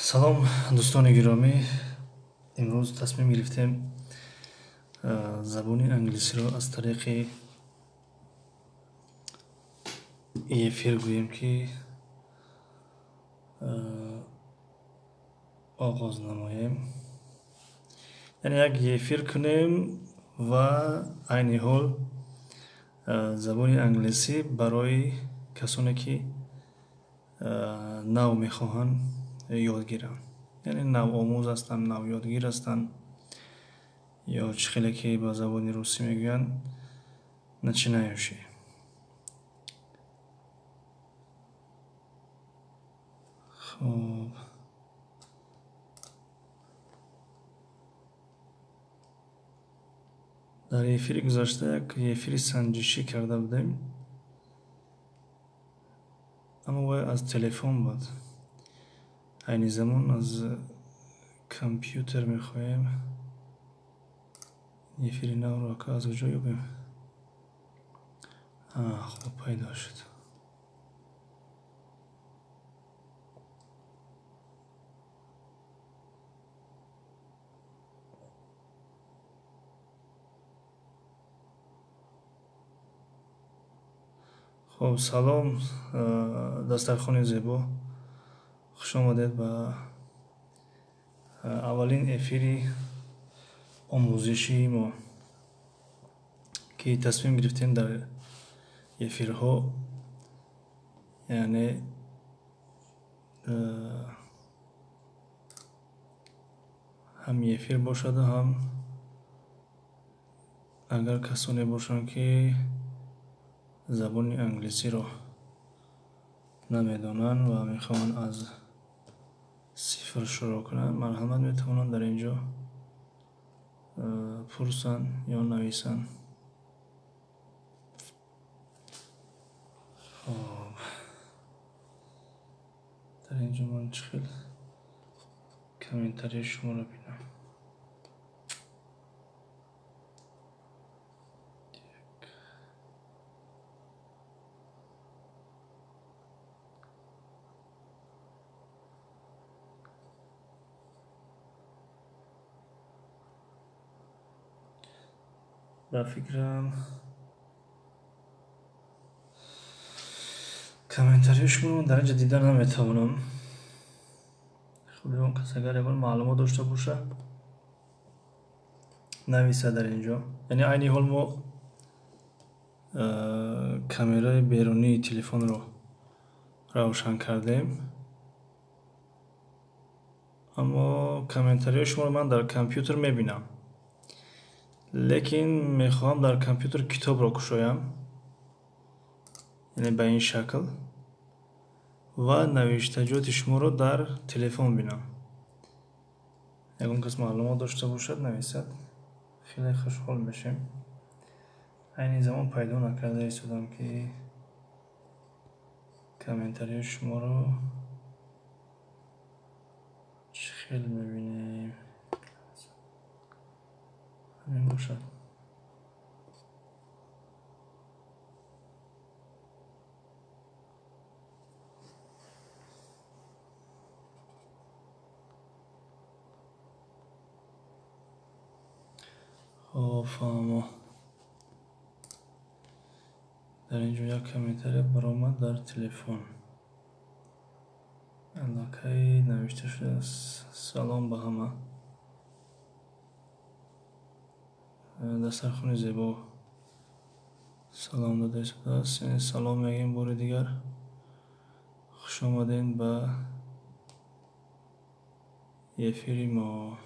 Салом, дӯстони гиромӣ. Имрӯз тасмим гирифтем забони англисиро аз тариқи эфир гӯем ки оғоз намоем. Яъне як эфир кунем ва айни ҳол забони англисӣ барои касоне ки нав мехоҳанд ёд гиранд. Яъне навомӯз ҳастанд, навёдгир ҳастанд ё чӣ хеле ки ба забони русӣ мегӯянд начинающие. Хуб. Дар эфири гузашта як эфири санҷишӣ карда будем. Аммо вай аз телефон буд. Айни замон аз компютер мехоҳем эфири навро ака аз куҷо ёбем? Хуб, пайдо шуд. Хуб, салом, дастархони зебо. Хуш омадед ба аввалин эфири омӯзишии мо, ки тасмим гирифтем дар эфирҳо, яъне ҳам эфир бошаду ҳам агар касоне бошанд ки забони англисиро намедонанд ва мехоҳанд аз сифр шурӯъ кунанд, марҳамат, метавонанд дар ин ҷо пурсанд ё нависанд. Хоб, дар ин ҷо ман чӣ хел комментарияи шуморо бинам? Ба фикрам, комментарияи шуморо дар ин ҷо дида наметавонам. Хуб, ягон кас агар ягон маълумот дошта боша, нависад дар ин ҷо. Яъне айни ҳол мо камераи берунии телефонро равшан кардем, аммо комментарияи шуморо ман дар компютер мебинам, лекин мехоҳам дар компютер китобро кушоям, яъне ба ин шакл, ва навиштаҷоти шуморо дар телефон бинам. Ягон кас маълумот дошта бошад, нависад, хеле хушҳол мешем. Айни замон пайдо накарда истодам ки комментарияи шуморо чӣ хел мебинем. Ҳамин бошад. Хоб, фаҳмо. Дар ин ҷо як комментария баромад дар телефон. Аллакай навишта шудааст. Салом ба ҳама. Дастархони зебо салом дода истодааст. Яъне салом мегӯем бори дигар. Хуш омадед ба эфири мо.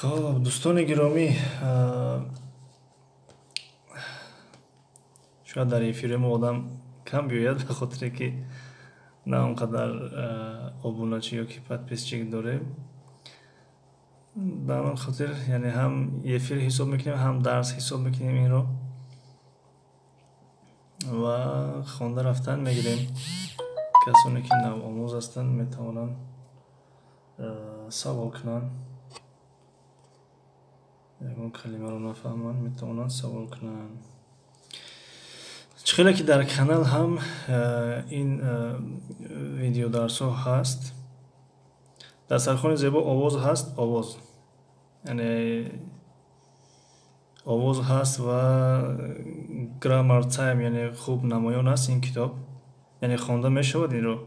Хоб, дӯстони гиромӣ, шояд дар эфири мо одам кам биёяд, ба хотире ки на он қадар обуначӣ ё ки подписчик дорем. Ба ҳамин хотир, яъне ҳам эфир ҳисоб мекунем, ҳам дарс ҳисоб мекунем инро ва Хонда рафтан мегирем. Касоне ки навомӯз ҳастанд, метавонанд савол кунанд. Ягон калимаро нафаҳманд, метавонанд савол кунанд. Чӣ хеле ки дар канал ҳам ин видеодарсҳо ҳаст. Дар сархони зебо овоз ҳаст, овоз, яъне овоз ҳаст ва Grammar Time, яъне хуб намоён аст ин китоб, яъне хонда мешавад инро.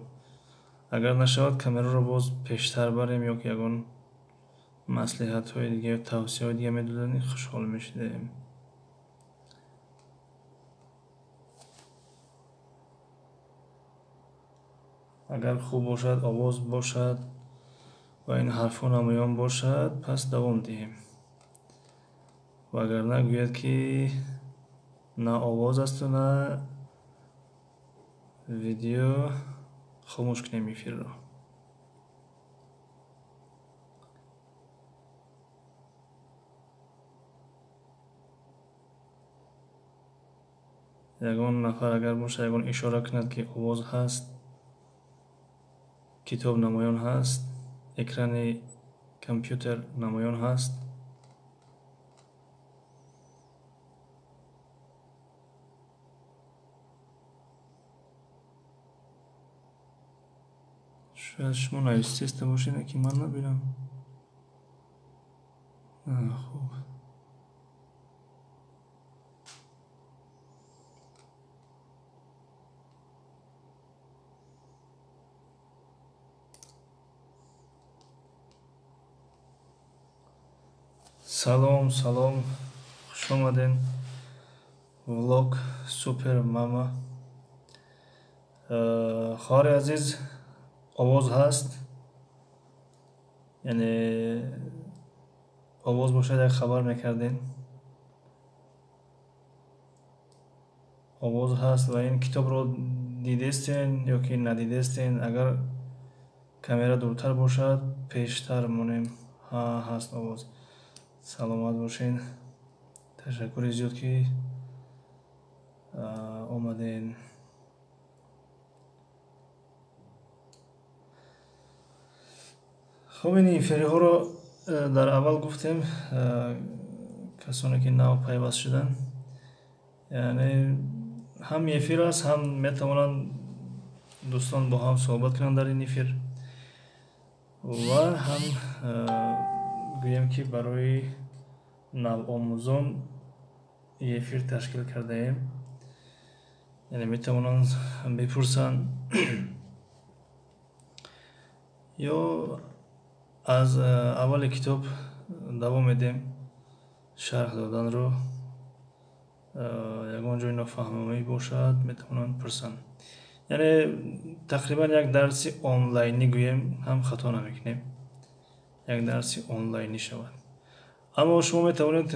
Агар нашавад, камераро боз пештар барем ё ки ягон маслиҳатҳои дига ё тавсияҳои дига медодем, хушҳол мешудем. Агар хуб бошад, овоз бошад ва ин ҳарфҳо намоён бошад, пас давом диҳем. Вагарна гӯяд ки на овоз асту на видео, хомӯш кунем эфирро. Ягон нафар агар бошад, ягон ишора кунад ки овоз ҳаст, китоб намоён ҳаст, экрани компютер намоён ҳаст. Шояд шумо навистеста бошед, ки ман набинам. Хуб, салом, салом, хуш омаден. Влог Супер Мама. Хоҳари азиз, овоз ҳаст, яъне овоз бошад, як хабар мекардем. Овоз ҳаст ва ин китобро дидестен ё ки надидестен? Агар камера дуртар бошад, пештар монем. Ҳа, ҳаст овоз. Саломат бошед, ташаккури зиёд ки омаден. Хуб, ин эфириҳоро дар аввал гуфтем, касоне ки нав пайваст шуданд, яъне ҳам эфир аст, ҳам метавонанд дӯстон бо ҳам суҳбат кунанд дар ин эфир ва ҳам гӯем ки барои навомӯзон эфир ташкил кардаем, яъне метавонанд бипурсанд ё аз аввали китоб давом медиҳем шарҳ доданро. Ягон ҷои нофаҳмомӣ бошад, метавонанд пурсанд. Яъне тақрибан як дарси онлайнӣ гӯем ҳам хато намекунем, як дарси онлайнӣ шавад. Аммо шумо метавонед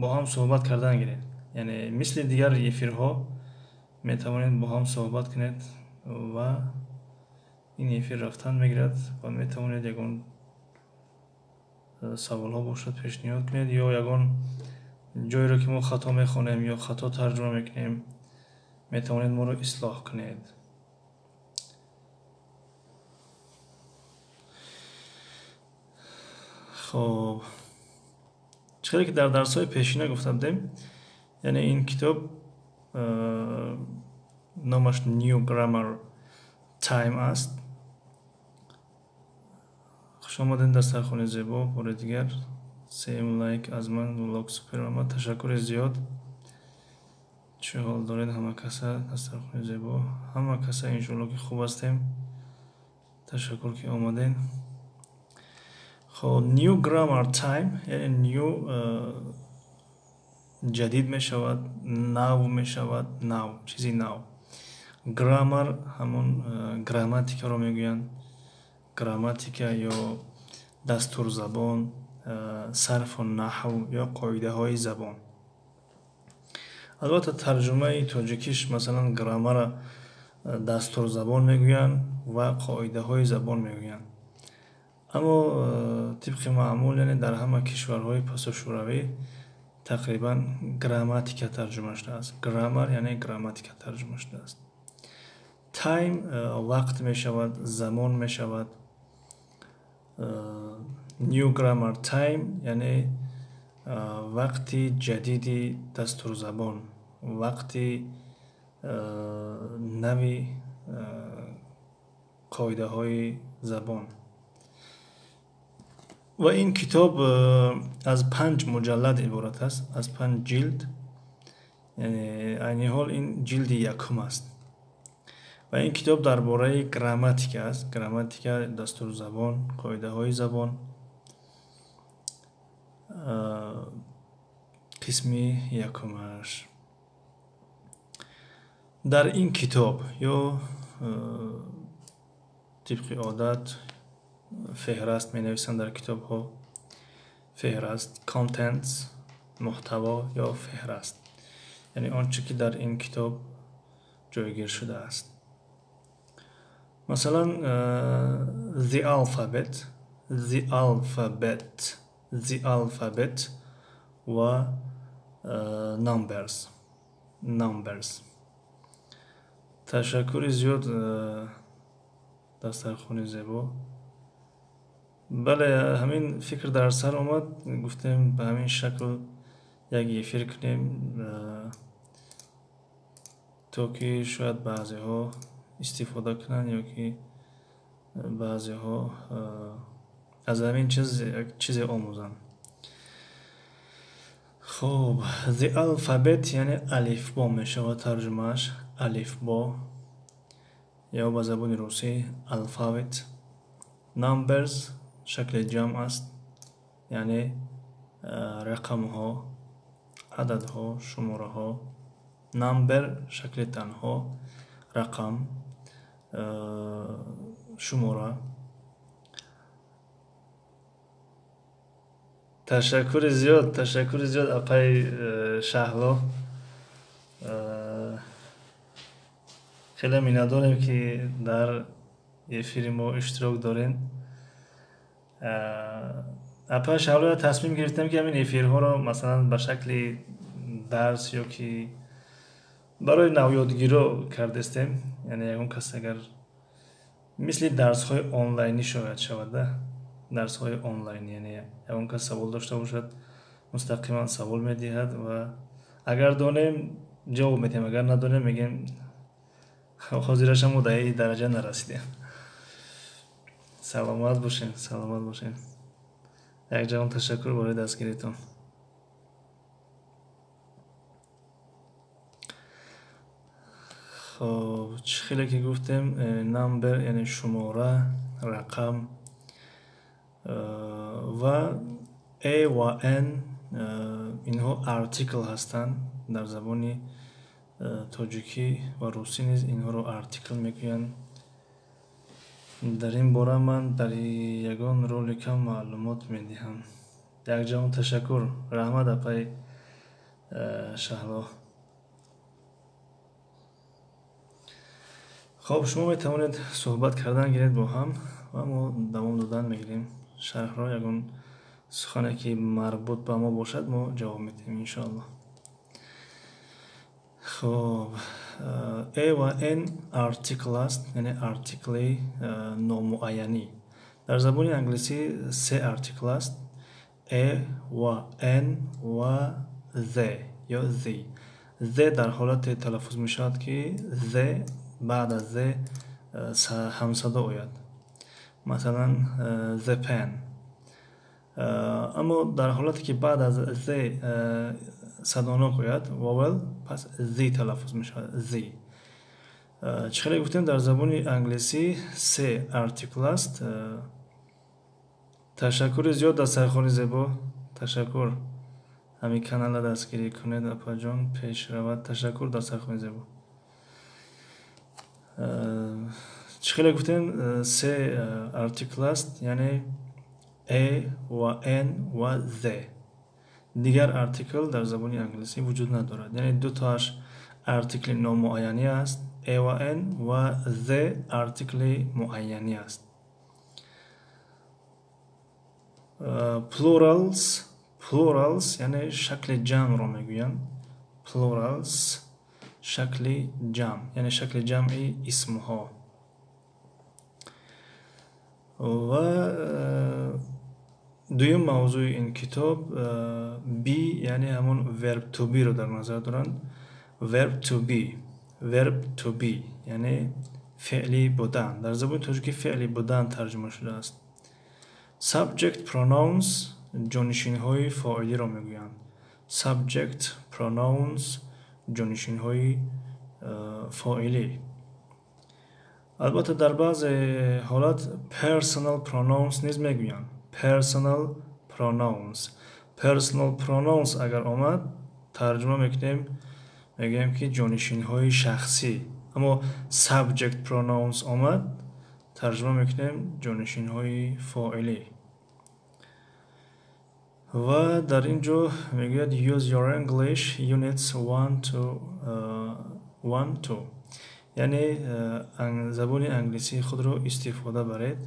бо ҳам суҳбат кардан гиред, яъне мисли дигар эфирҳо метавонед бо ҳам суҳбат кунед ва ин эфир рафтан мегирад ва метавонед ягон саволҳо бошад пешниҳод кунед ё ягон ҷойеро ки мо хато мехонем ё хато тарҷума мекунем, метавонед моро ислоҳ кунед. Хоб, чӣ хеле ки дар дарсҳои пешина гуфта будем, яъне ин китоб номаш New Grammar Time аст. Хуш омадед дастархони зебо. Бори дигар сеюм лайк аз ман, влог Супер Мама. Ташаккури зиёд. Чӣ ҳол доред ҳама каса? Дастархони зебо, ҳама каса иншоалло ки хуб ҳастем. Ташаккур ки омадед. Хоб, New Grammar Time яъне new ҷадид мешавад, нав мешавад, нав, чизи нав. Grammar ҳамон грамматикаро мегӯянд, грамматика ё дастурзабон, сарфу наҳв ё қоидаҳои забон. Албатта тарҷумаи тоҷикиш масалан граммара дастурзабон мегӯянд ва қоидаҳои забон мегӯянд. Аммо тибқи маъмул, яъне дар ҳама кишварҳои пасошӯравӣ Тақрибан грамматика тарҷума шудааст. Grammar яъне грамматика тарҷума шудааст. Time вақт мешавад, замон мешавад. New Grammar Time яъне вақти ҷадиди дастурзабон, вақти нави қоидаҳои забон. Ва ин китоб аз 5 муҷаллад иборат аст, аз 5 ҷилд. Яъне айни ҳол ин ҷилди якум аст. Ва ин китоб дар бораи грамматика аст. Грамматика, дастурзабон, қоидаҳои забон. Қисми якумаш. Дар ин китоб ё тибқи одат феҳраст менависанд дар китобҳо. Феҳраст, contents, муҳтаво ё феҳраст. Яъне он чӣ ки дар ин китоб ҷойгир шудааст. Масалан, the alphabet, the alphabet, the alphabet ва numbers, numbers. Ташаккури зиёд, дастархони зебо. Бале, ҳамин фикр дар сар омад, гуфтем ба ҳамин шакл як эфир кунем, то ки шояд баъзеҳо истифода кунанд ё ки баъзеҳо аз ҳамин чиз як чизе омӯзанд. Хуб, the alphabet яъне алифбо мешавад тарҷумааш, алифбо ё ба забони русӣ алфавит. Numbers шакли ҷамъ аст, яъне рақамҳо, ададҳо, шумораҳо. Number шакли танҳо, рақам, шумора. Ташаккури зиёд, ташаккури зиёд апаи Шаҳло. Хеле миннатдорем, ки дар эфири мо иштирок доред. Апаи Шаҳло, тасмим гирифтем, ки ҳамин эфирҳоро масалан ба шакли дарс ё ки барои навёдгиро кардестем. Яъне ягон кас агар мисли дарсҳои онлайнӣ шояд шавад, да? Дарсҳои онлайн, яъне ягон кас савол дошта бошад, мустақиман савол медиҳад ва агар донем ҷавоб медиҳем, агар надонем мегӯем ҳозираша мо дар ин дараҷа нарасидем. Саломат бошед, саломат бошед. Якҷаҳон ташаккур барои дастгиритон. Хоб, чӣ хеле ки гуфтем, number яъне шумора, рақам ва a ва n инҳо артикл ҳастанд. Дар забони тоҷикӣ ва русӣ низ инҳоро артикл мегӯянд. Дар ин бора ман дар ягон роликам маълумот медиҳам. Якҷаҳон ташаккур, раҳмат апаи Шаҳло. Хоб, шумо метавонед суҳбат кардан гиред бо ҳам ва мо давом додан мегирем шарҳро. Ягон сухане ки марбут ба мо бошад, мо ҷавоб медиҳем иншоаллоҳ. Хоб, a ва n артикл аст, яъне артикли номуайянӣ. Дар забони англисӣ се артикл аст: a ва n ва the ё the. The дар ҳолате талаффуз мешавад, ки the баъд аз the ҳамсадо ояд, масалан the pen. Аммо дар ҳолате ки баъд аз the садонок ояд, vowel, пас the талаффуз мешавад, the. Чӣ хеле гуфтем, дар забони англисӣ се артикл аст. Ташаккури зиёд, дастархони зебо, ташаккур. Ҳамин каналра дастгирӣ кунед, апаҷон, пеш равад. Ташаккур, дастархони зебо. Чӣ хеле гуфтем, се артикл аст, яъне a ва n ва the. Дигар артикл дар забони англисӣ вуҷуд надорад, яъне дутоаш артикли номуайянӣ аст, a ва n, ва the артикли муайянӣ аст. Plurals, Plurals, яъне шакли ҷамъро мегӯянд. Plurals, шакли ҷамъ, яъне шакли ҷамъи исмҳо. Ва дуюм мавзӯи ин китоб be, яъне ҳамон verb to be-ро дар назар доранд. Verb to be, verb to be, яъне феъли будан. Дар забони тоҷикӣ феъли будан тарҷума шудааст. Subject pronouns, ҷонишинҳои фоилиро мегӯянд. Subject pronouns, ҷонишинҳои фоилӣ. Албатта, дар баъзе ҳолат personal pronouns низ мегӯянд. Personal pronouns. Personal pronouns агар омад, тарҷума мекунем, мегӯем, ки ҷонишинҳои шахсӣ. Аммо subject pronouns омад, тарҷума мекунем ҷонишинҳои фоилӣ. Ва дар ин ҷо мегӯяд: "Use your English, units 1 to 1 2", яъне забони англисии худро истифода баред.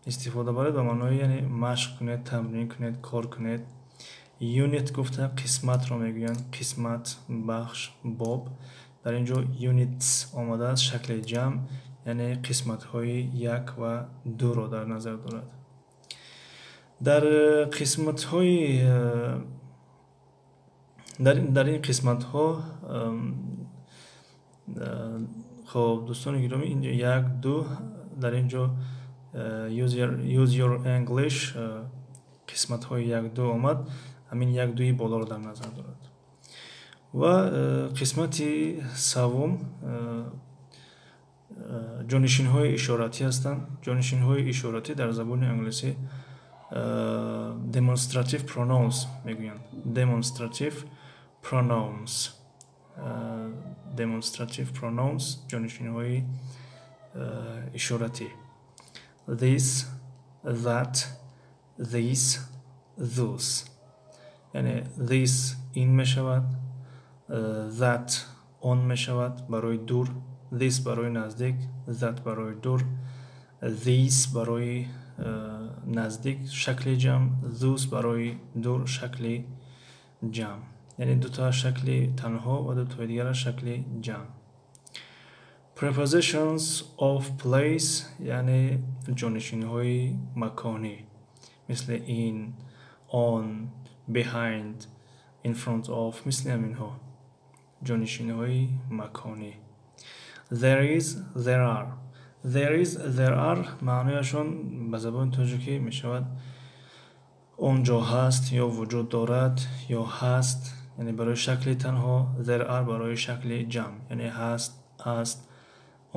Истифода баред ба маънои, яъне машқ кунед, тамрин кунед, кор кунед. Unit гуфта қисматро мегӯянд: қисмат, бахш, боб. Дар ин ҷо units омадааст, шакли ҷамъ, яъне қисматҳои як ва дуро дар назар дорад. Дар қисматҳои дар ин қисматҳо, хоб, дӯстони гиромӣ, инҷо як, ду, дар ин ҷо "Use your English", қисматҳои як, ду омад, ҳамин як, дуи болоро дар назар дорад. Ва қисмати саввум ҷонишинҳои ишоратӣ ҳастанд. Ҷонишинҳои ишоратӣ дар забони англисӣ demonstrative pronouns мегӯянд. Demonstrative pronouns, demonstrative pronouns, ҷонишинҳои ишоратӣ: this, that, these, those. Яъне this ин мешавад, that он мешавад барои дур, this барои наздик, that барои дур, these барои наздик, шакли ҷамъ, those барои дур, шакли ҷамъ. Яъне дута шакли танҳо ва дутои дигара шакли ҷамъ. Prepositions of place, яъне ҷонишинҳои маконӣ, мисли in, on, behind, in front of, мисли ҳаминҳо ҷонишинҳои маконӣ. There is, there are. There is, there are маънояшон ба забони тоҷикӣ мешавад он ҷо ҳаст ё вуҷуд дорад ё ҳаст, яъне барои шакли танҳо, there are барои шакли ҷамъ, яъне ҳаст, аст,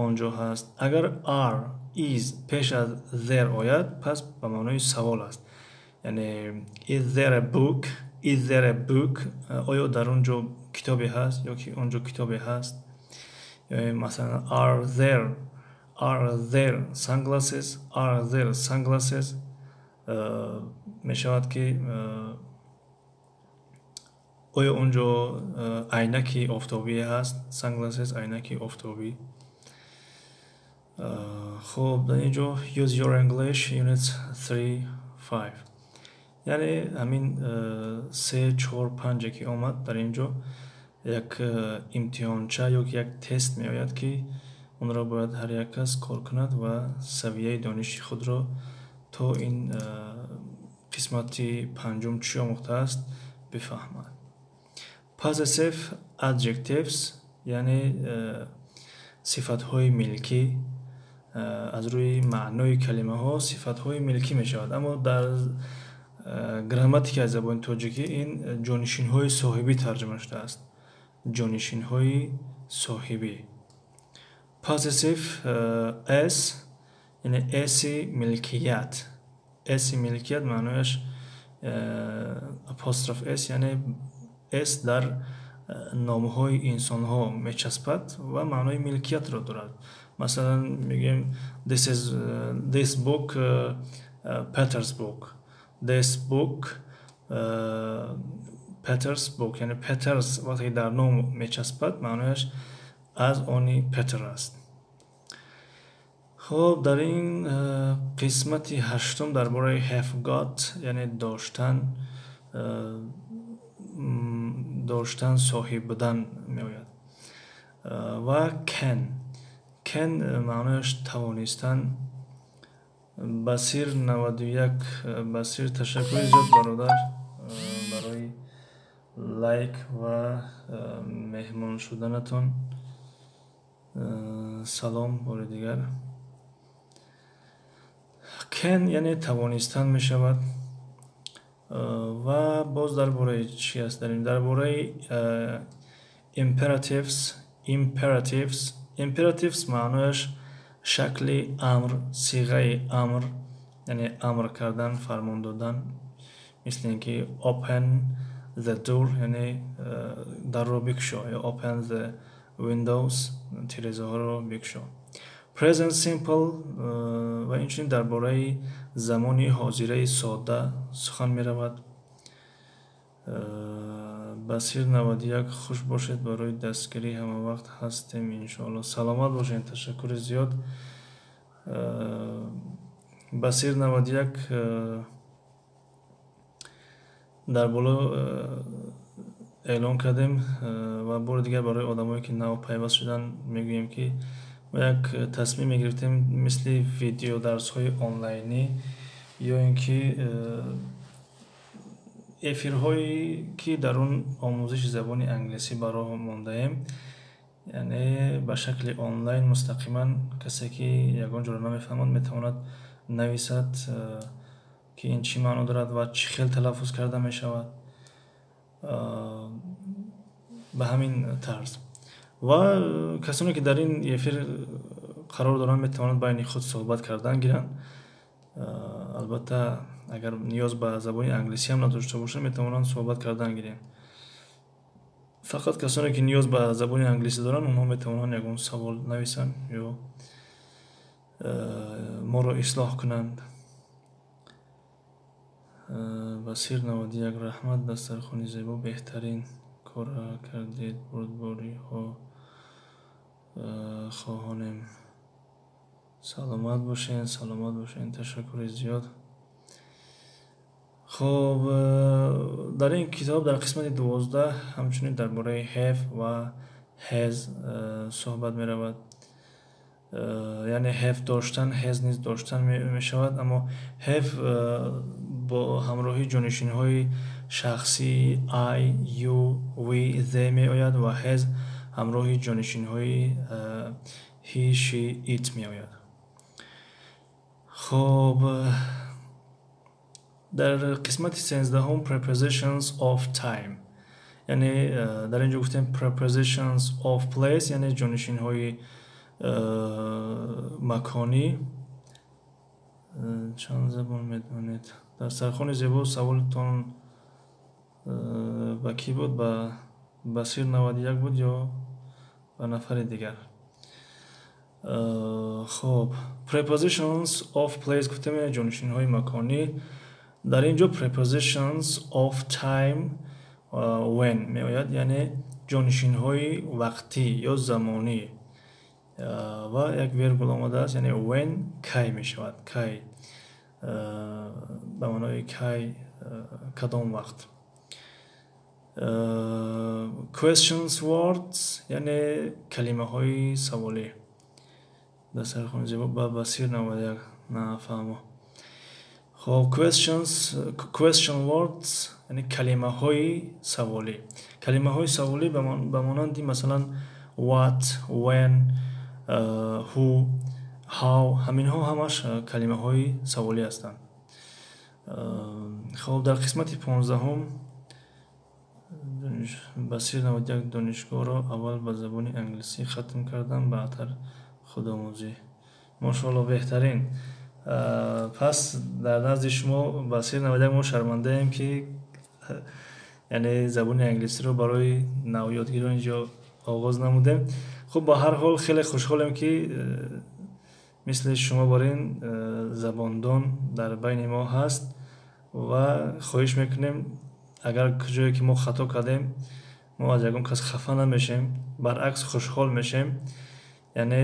он ҷо ҳаст. Агар are, is пеш аз there ояд, пас ба маънои савол аст, яъне "Is there a book?" "Is there a book?" Оё дар он ҷо китобе ҳаст ё ки он ҷо китобе ҳаст. Масалан, "Are there sunglasses?" "Are there sunglasses?" Мешавад ки оё он ҷо айнаки офтобӣ ҳаст. Sunglasses, айнаки офтобӣ. Хуб, дар ин ҷо "Use your English, units 3 5", яъне ҳамин се, чор, панҷе ки омад, дар ин ҷо як имтиҳонча ё ки як тест меояд, ки онро бояд ҳар як кас кор кунад ва савияи дониши худро то ин қисмати панҷум чӣ омӯхтааст, бифаҳмад. Possessive adjectives, яъне сифатҳои милкӣ. Аз рӯи маънои калимаҳо сифатҳои милкӣ мешавад, аммо дар грамматикаи забони тоҷикӣ ин ҷонишинҳои соҳибӣ тарҷума шудааст. Ҷонишинҳои соҳибӣ. Possessive s, яъне s-и милкият. S-и милкият маънояш apostrophe s, яъне s дар номҳои инсонҳо мечаспад ва маънои милкиятро дорад. Масалан, мегӯем: "This is this book, Peter's book." "This book, Peter's book", яъне Peter's вақте ки дар ном мечаспад, маънояш аз они Петер аст. Хуб, дар ин қисмати ҳаштум дар бораи have got, яъне доштан. доштан, соҳиб будан меояд. Ва can. Can маънояш тавонистан. Басир 91, Басир, ташаккури зиёд, бародар, барои лайк ва меҳмон шуданатон. Салом бори дигар. Can яъне тавонистан мешавад. Ва боз дар бораи чӣ аст? Дар бораи imperatives. Imperatives, imperatives маънояш шакли амр, сиғаи амр, яъне амр кардан, фармон додан, мисли ин ки open the door, яъне дарро бикушо, ё open the windows, тирезаҳоро бикушо. Present simple ва инчунин дар бораи замони ҳозираи содда сухан меравад. Басир 91, хуш бошед, барои дастгирӣ ҳамавақт ҳастем, иншоалло. Саломат бошед, ташаккури зиёд. Басир 91, дар боло эълон кардем ва бори дигар барои одамое, ки нав пайваст шуданд, мегӯем, ки мо як тасмим мегирифтем, мисли видеодарсҳои онлайнӣ ё ин ки эфирҳое, ки дар он омӯзиши забони англисӣ ба роҳ мондаем, яъне ба шакли онлайн мустақиман касе, ки ягон ҷоро намефаҳмад, метавонад нависад, ки ин чӣ маъно дорад ва чӣ хел талаффуз карда мешавад, ба ҳамин тарз. Ва касоне, ки дар ин эфир қарор доранд, метавонанд байни худ суҳбат кардан гиранд. Албатта, агар ниёз ба забони англисиам надошта бошанд, метавонанд суҳбат кардан гиранд. Фақат касоне, ки ниёз ба забони англисӣ доранд, онҳо метавонанд ягон савол нависанд ё моро ислоҳ кунанд. Басир 91, раҳмат, дастархони зебо, беҳтарин кора кардед, бурдбориҳо хоҳонем. Саломат бошед, саломат бошед, ташаккури зиёд. Хоб, дар ин китоб дар қисмати 12 ҳамчунин дар бораи have ва has суҳбат меравад. Яъне have доштан, has низ доштан мешавад, аммо have бо ҳамроҳии ҷонишинҳои шахсии I, you, we, they меояд ва has ҳамроҳи ҷонишинҳои he, she, it меояд. Хоб, дар қисмати 13-ҳум prepositions of time, яъне дар ин ҷо гуфтем prepositions of place, яъне ҷонишинҳои маконӣ. Чанд забон медонед? Дастархони зебо. Саволатон ба кӣ буд? Ба Басир 91 буд ё ба нафари дигар? Хоб, prepositions of place гуфтем, яъне ҷонишинҳои маконӣ. Дар ин ҷо prepositions of time when меояд, яъне ҷонишинҳои вақтӣ ё замонӣ, ва як вергул омадааст, яъне when кай мешавад, кай, ба маънои кай, кадом вақт. Questions words, яъне калимаҳои саволӣ. Дастархони зебо ба Басир 91 нафаҳмо. Хоб, questions, question words, яъне калимаҳои саволӣ. Калимаҳои саволӣ ба монанди, масалан, what, when, who, how, ҳаминҳо ҳамаш калимаҳои саволӣ ҳастанд. Хоб, дар қисмати 15-ҳум, Басир 91, донишгоҳро аввал ба забони англисӣ хатм кардам, баъдтар худомӯзӣ. Мошоалло, беҳтарин. Пас дар назди шумо, Басир 91, мо шармандаем, ки яъне забони англисиро барои навёдгирон инҷо оғоз намудем. Хуб, ба ҳар ҳол, хеле хушҳолем, ки мисли шумо бар ин забондон дар байни мо ҳаст, ва хоҳиш мекунем, агар ҷое ки мо хато кардем, мо аз ягон кас хафа намешем, баръакс, хушҳол мешем, яъне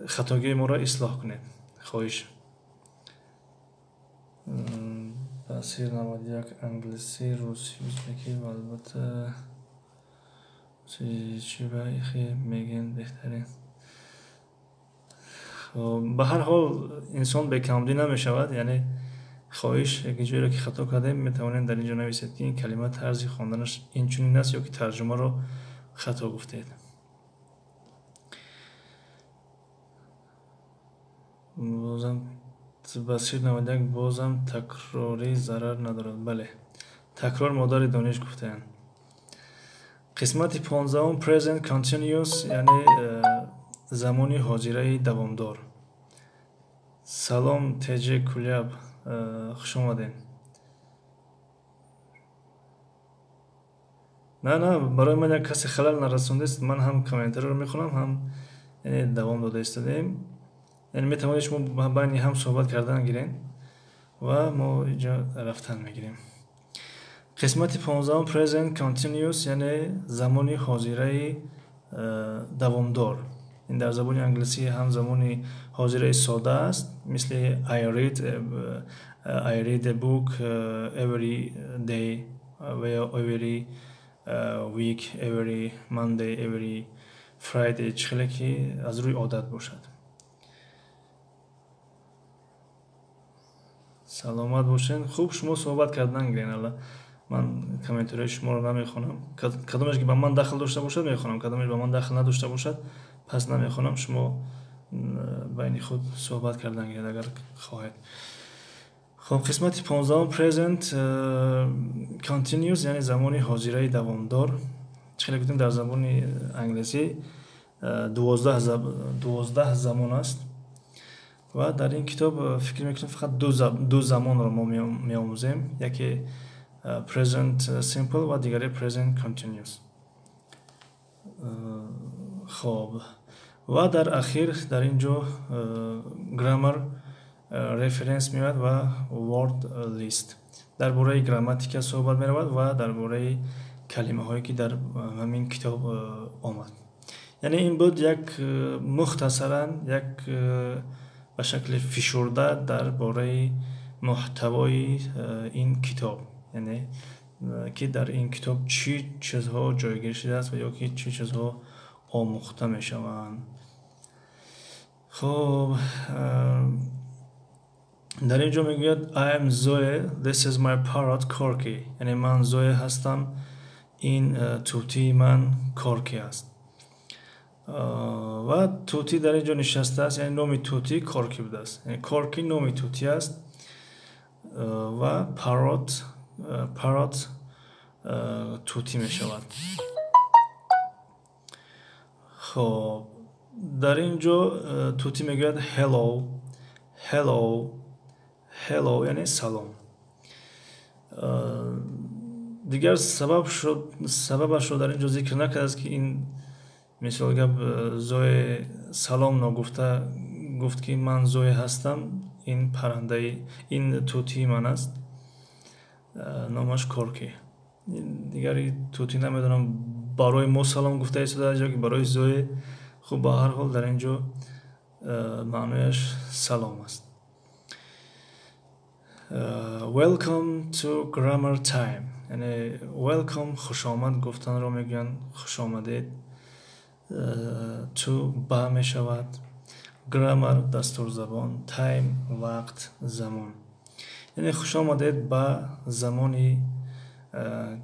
хатогии моро ислоҳ кунед, хоҳиш. Басир 91 англисӣ, русӣ, ӯзбекӣ ва албатта чӣ ба ихе мегӯянд беҳтарин. Хоб, ба ҳар ҳол инсон бекамдӣ намешавад, яъне хоҳиш як ҷойро ки хато кардем, метавонем дар ин ҷо нависед, ки ин калима тарзи хонданаш инчунин аст ё ки тарҷумаро хато гуфтед. Бозам Басир 91 бозам такрорӣ зарар надорад. Бале, такрор модари дониш гуфтаанд. Қисмати 15 present continuous, яъне замони ҳозираи давомдор. Салом ТЖ Куляб, хуш омадед. На, на, барои ман як касе халал нарасондааст, ман ҳам комментариро мехонам, ҳам яъне давом дода истодаем. Яъне метавонед шумо байни ҳам суҳбат кардан гиред ва мо инҷо рафтан мегирем. Қисмати 15 present continuous, яъне замони ҳозираи давомдор. Ин дар забони англисӣ ҳам замони ҳозираи сода аст, мисли I read a book every day ва ё every week, every Monday, every Friday, чӣ хеле ки аз рӯи одат бошад. Саломат бошед. Хуб, шумо суҳбат кардан гирен. Ала ман комментариҳои шуморо намехонам. Кадомеш ки ба ман дахл дошта бошад мехонам, кадомеш ба ман дахл надошта бошад пас намехонам. Шумо байни худ суҳбат кардан гиред агар хоҳед. Хуб, қисмати 15 present continuous, яъне замони ҳозираи давомдор. Чӣ хеле гуфтем, дар забони англисӣ 12 замон аст ва дар ин китоб фикр мекунам фақат ду замонро мо меомӯзем, яке present simple ва дигаре present continuous. Хоб, ва дар ахир дар ин ҷо grammar reference меояд ва word list. Дар бораи грамматика суҳбат меравад ва дар бораи калимаҳое ки дар ҳамин китоб омад. Яъне ин буд як мухтасаран, як ба шакли фишурда дар бораи муҳтавои ин китоб, яъне ки дар ин китоб чӣ чизҳо ҷойгир шудааст ва ё ки чӣ чизҳо омӯхта мешаванд. Хоб, дар ин ҷо мегӯяд I am Zoe, this is my parrot Corky. Яъне ман Зое ҳастам, ин тӯтии ман Корки аст. Ва тӯтӣ дар ин ҷо нишастааст, яъне номи тӯтӣ Корки будааст. Яъне Корки номи тӯтӣ аст ва parrot тӯтӣ мешавад. Хоб, дар ин ҷо тӯтӣ мегӯяд hello, hello, hello, яъне салом. Дигар сабабашро дар ин ҷо зикр накардааст, ки ин мисол гап Зое салом ногуфта гуфт ки ман Зое ҳастам, ин паррандаи, ин тӯтии ман аст, номаш Корки. Дигари тӯтӣ намедонам барои мо салом гуфта истодааст ё ки барои Зое. Хуб, ба ҳар ҳол дар ин ҷо маънояш салом аст. Welcome to grammar time, яъне welcome хушомад гуфтанро мегӯянд, хушомадед. To ба мешавад, grammar дастурзабон, time вақт, замон. Яъне хушомадед ба замони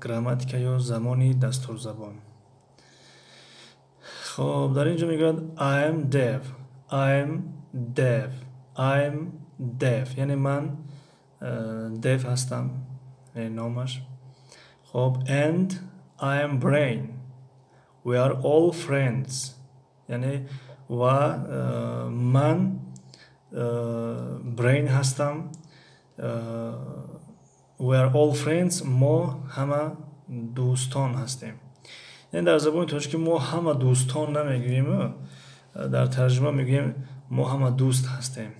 грамматика ё замони дастурзабон. Хоб, дар ин ҷо мегӯяд I am Dev, I am Dev, I am Dev, яъне ман Dev ҳастам, яъне номаш. Хоб, and I am Brain, we are all friends, яъне ва ман Brain ҳастам, we are all friends, мо ҳама дӯстон ҳастем. Яъне дар забони тоҷикӣ мо ҳама дӯстон намегӯем, дар тарҷума мегӯем мо ҳама дӯст ҳастем.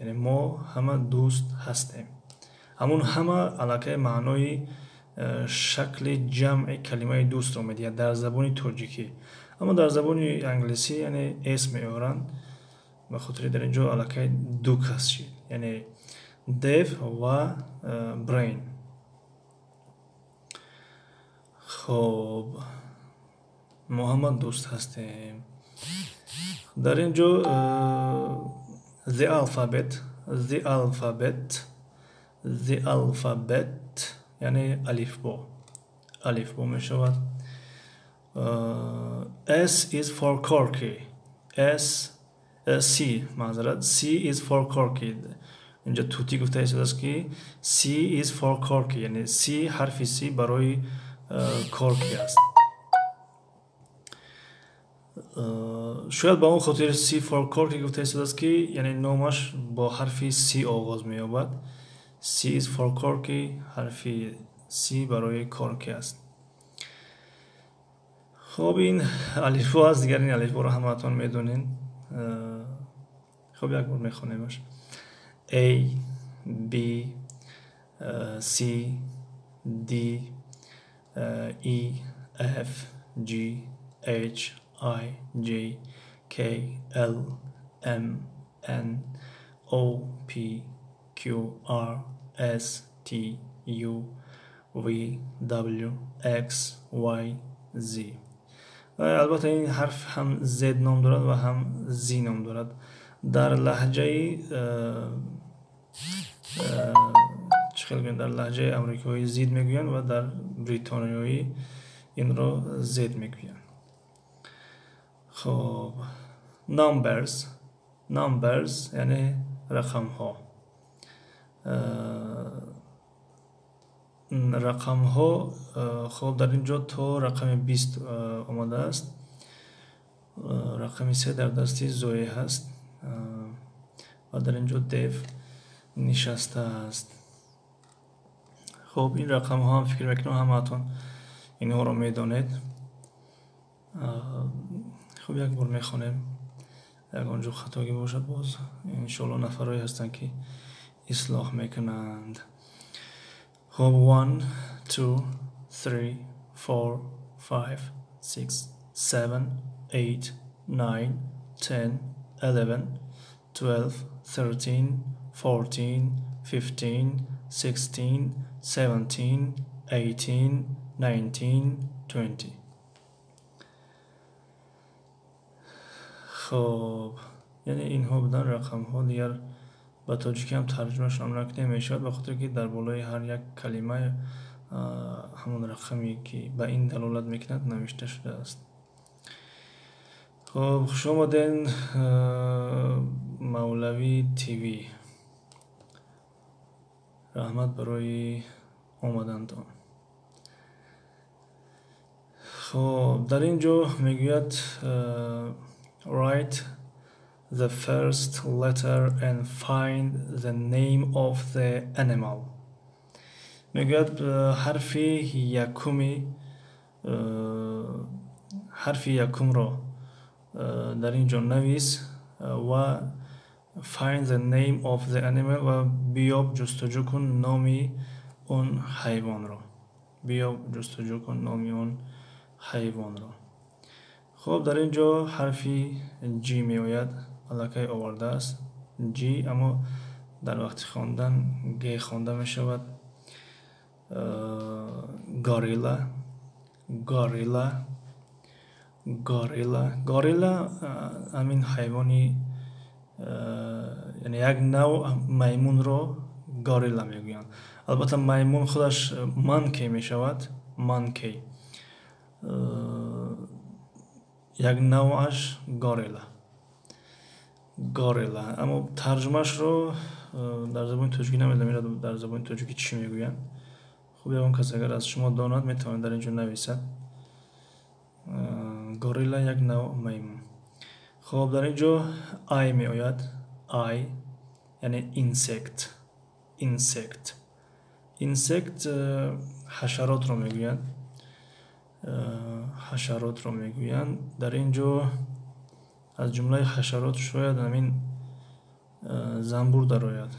Яъне мо ҳама дӯст ҳастем. Ҳамун ҳама аллакай маънои шакли ҷамъи калимаи дӯстро медиҳад дар забони тоҷикӣ. Аммо дар забони англисӣ яъне s меоранд, ба хотири дар ин ҷо аллакай ду кас шид. Яъне Дев ва brain. Хоб, мо ҳама дӯст ҳастем. Дар ин ҷо the alphabet, the alphabet, the alphabet, яъне алифбо, алифбо мешавад. S is for Corky. S, C, маъзарат, C is for Corky. Инҷа тутӣ гуфта истодааст, ки C is for Corky, яъне C, ҳарфи C барои Корки аст. Шояд ба он хотир C for Corky гуфта истодааст, ки яъне номаш бо ҳарфи C оғоз меёбад. C is for Corky, ҳарфи C барои Корки аст. Хоб, ин алифбо аст. Дигар ин алифборо ҳамаатон медонед. Хоб, як бор мехонемаш: A, B, C, D, E, F, G, H, I, J, K, L, M, N, O, P, Q, R, S, T, U, V, W, X, Y, Z. Албатта, ин ҳарф ҳам Z ном дорад ва ҳам Z ном дорад. Дар лаҳҷаи чӣ хел гӯям, дар лаҳҷаи амрикоӣ зид мегӯянд ва дар бритониёӣ инро зед мегӯянд. Хоб, numbers, numbers, яъне рақамҳо. Рақамҳо. Хоб, дар ин ҷо то рақами 20 омадааст. Рақами 3 дар дасти Зоя ҳаст ва дар ин ҷо дев нишастааст. Хоб, ин рақамҳо ҳам, фикр мекунам, ҳамаатон инҳоро медонед. Хоб, як бор мехонем. Ягон ҷо хатогӣ бошад, боз иншоалло нафарое ҳастанд, ки ислоҳ мекунанд. Хоб, one, two, three, four, five, six, seven, eight, nine, 10, 11, 12, 13, 14, 15, 16, 17, 18, 19, 20. Хоб, яъне инҳо буданд рақамҳо. Дигар ба тоҷикӣ ҳам тарҷумашон накунем мешавад, ба хотире ки дар болои ҳар як калима ҳамон рақаме, ки ба ин далолат мекунад, навишта шудааст. Хоб, хуш омаден, Мавлавӣ ТВ, раҳмат барои омадантон. Хоб, дар ин ҷо мегӯяд: write the first letter and find the name of the animal. Мегӯяд, ҳарфи якуми, ҳарфи якумро дар ин ҷо навис ва find the name of the animal, ва биёб, ҷустуҷӯ кун номи он ҳайвонро, биёб, ҷустуҷӯ кун номи он ҳайвонро. Хоб, дар ин ҷо ҳарфи G меояд, аллакай овардааст G, аммо дар вақти хондан Г хонда мешавад. Gorilla, gorilla, gorilla. Горилла ҳамин ҳайвони, яъне як навъ маймунро горилла мегӯянд. Албатта, маймун худаш monkey мешавад, monkey, як навъаш горилла, горилла. Аммо тарҷумаашро дар забони тоҷикӣ намедонам, дар забони тоҷикӣ чӣ мегӯянд. Хуб, ягон кас агар аз шумо донад, метавонад дар ин ҷо нависад. Горилла як навъ маймун. Хоб, дар ин ҷо I меояд, I, яъне insect, insect. Insect ҳашаротро мегӯянд, ҳашаротро мегӯянд. Дар ин ҷо аз ҷумлаи ҳашарот шояд ҳамин занбур дарояд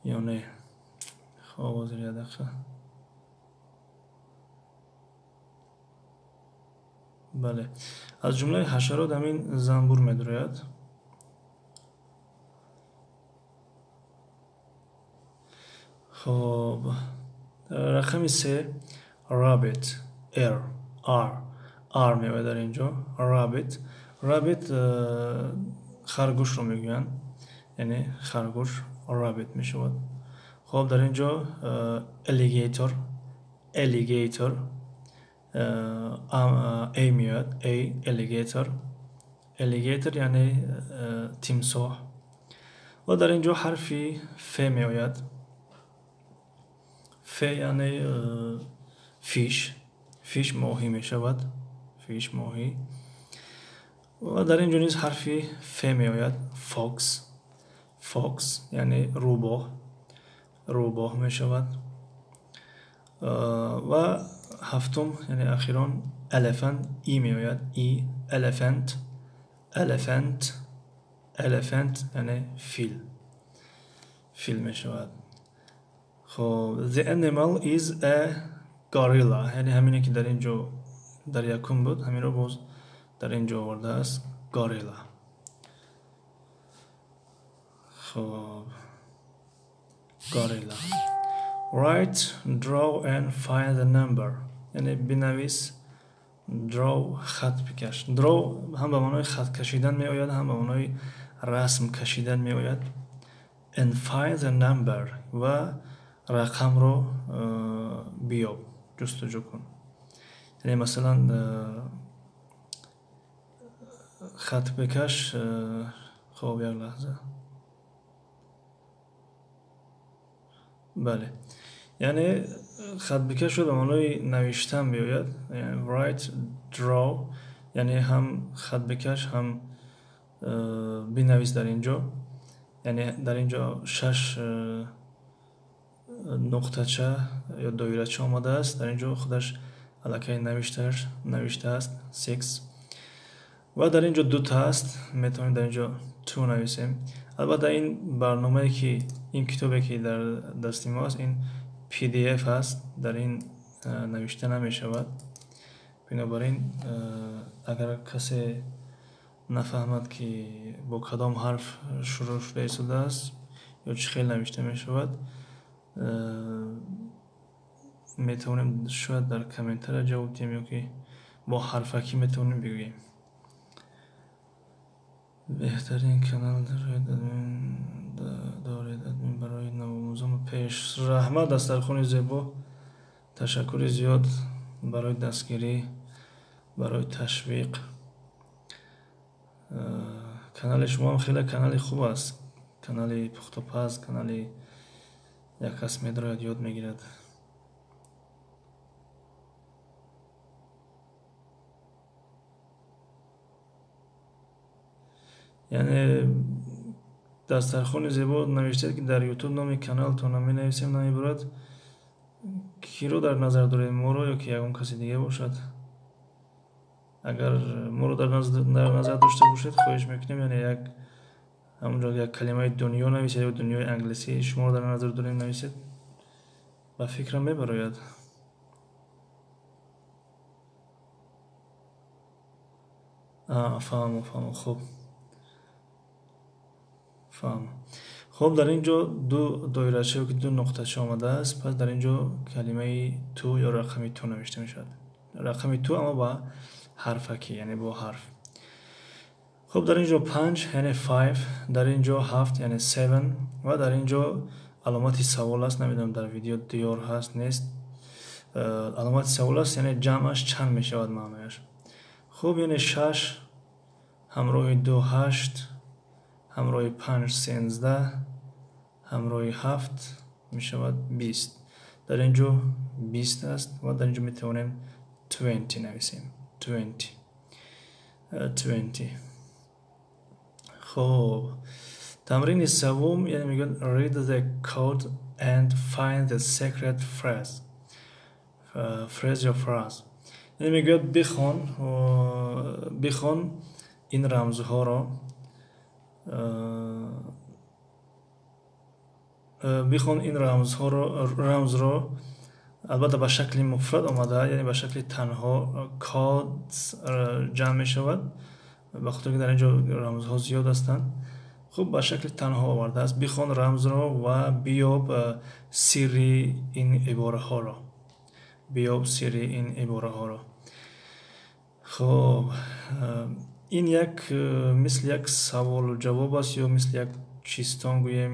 ё не? Хоб, ҳозир, як дақиқа. Бале, аз ҷумлаи ҳашарот ҳамин занбур медарояд. Хоб, рақами се rabbit, R, R, R меояд дар ин ҷо. Rabbit, rabbit харгӯшро мегӯянд, яъне харгӯш rabbit мешавад. Хоб, дар ин ҷо alligator, alligator, A меояд, A, alligator, alligator яъне тимсоҳ. Ва дар ин ҷо ҳарфи F меояд. F яъне fish, fish моҳӣ мешавад, fish моҳӣ. Ва дар ин ҷо низ ҳарфи F меояд, fox, fox яъне рӯбоҳ, рӯбоҳ мешавад. Ва ҳафтум, яъне ахирон, elephant, E меояд, E, elephant, elephant, elephant яъне фил, фил мешавад. Хоб, the animal is a gorilla, яъне ҳамине ки дар ин ҷо дар якум буд, ҳаминро боз дар ин ҷо овардааст, gorilla. Хоб, gorilla. Write, draw and find the number, яъне бинавис, draw хат бикаш. Draw ҳам ба маънои хат кашидан меояд, ҳам ба маънои расм кашидан меояд. And find the number ва рақамро биёб, ҷустуҷӯ кун. Яъне масалан хат бикаш. Хоб, як лаҳза. Бале, яъне хат бикаш ба маънои навиштан меояд. Write, draw, яъне ҳам хат бикаш, ҳам бинавис дар ин ҷо. Яъне дар ин ҷо 6 нуқтача ё доирача омадааст. Дар ин ҷо худаш аллакай навиштааст 6. Ва дар ин ҷо дута аст, метавонем дар ин ҷо 2 нависем. Албатта ин барномае ки ин китобе ки дар дасти мо аст, ин PDF аст, дар ин навишта намешавад. Бинобар ин агар касе нафаҳмад ки бо кадом ҳарф шурӯъ шуда истодааст ё чӣ хел навишта мешавад, метавонем шояд дар комментария ҷавоб диҳем ё ки бо ҳарфакӣ метавонем бигӯем. Беҳтарин канал доред админ барои навомӯзон пеш. Раҳмат, дастархони зебо, ташаккури зиёд барои дастгирӣ, барои ташвиқ. Канали шумо ҳам хеле канали хуб аст, канали пухтупаз, канали як кас медарояд, ёд мегирад. Яъне дастархони зебо навиштед ки дар YouTube номи каналтонро менависем, намебурад. Киро дар назар доред, моро ё ки ягон каси дига бошад? Агар моро дар назар дошта бошед, хоҳиш мекунем, яъне як ҳамонҷо як калимаи дунё нависед ё дунёи англисӣ шуморо дар назар дорем нависед, ба фикрам мебарояд. Фаҳмо, фаҳмо, хуб, фаҳмо. Хоб, дар ин ҷо ду доирача ё ки ду нуқтача омадааст. Пас дар ин ҷо калимаи ту ё рақами ту навишта мешавад. Рақами ту аммо ба ҳарфакӣ, яъне бо ҳарф. Хоб, дар ин ҷо 5 яъне 5, дар ин ҷо 7 яъне 7 ва дар ин ҷо аломати савол аст. Намедонам дар видео диёр ҳаст нест. Аломати савол аст, яъне ҷамъаш чанд мешавад маънояш. Хуб, яъне 6 ҳамроҳи 2 8, ҳамроҳи 5 13, ҳамроҳи 7 мешавад 20. Дар ин ҷо 20 аст ва дар ин ҷо метавонем 20 нависем. 20. 20. Хоб, тамрини севум, яъне мегӯяд read the code and find the secret phrase. Phrase ё phrase. Яъне мегӯяд бихон ин рамзҳоро, бихон ин рамзҳоро, рамзро албатта ба шакли муфрад омада, яъне ба шакли танҳо codes ҷамъ мешавад, ба хотире ки дар ин ҷо рамзҳо зиёд ҳастанд. Хуб, ба шакли танҳо овардааст. Бихон рамзро ва биёб сирри ин ибораҳоро. Биёб сирри ин ибораҳоро. Хуб, ин як мисли як саволу ҷавоб аст ё мисли як чистон гӯем,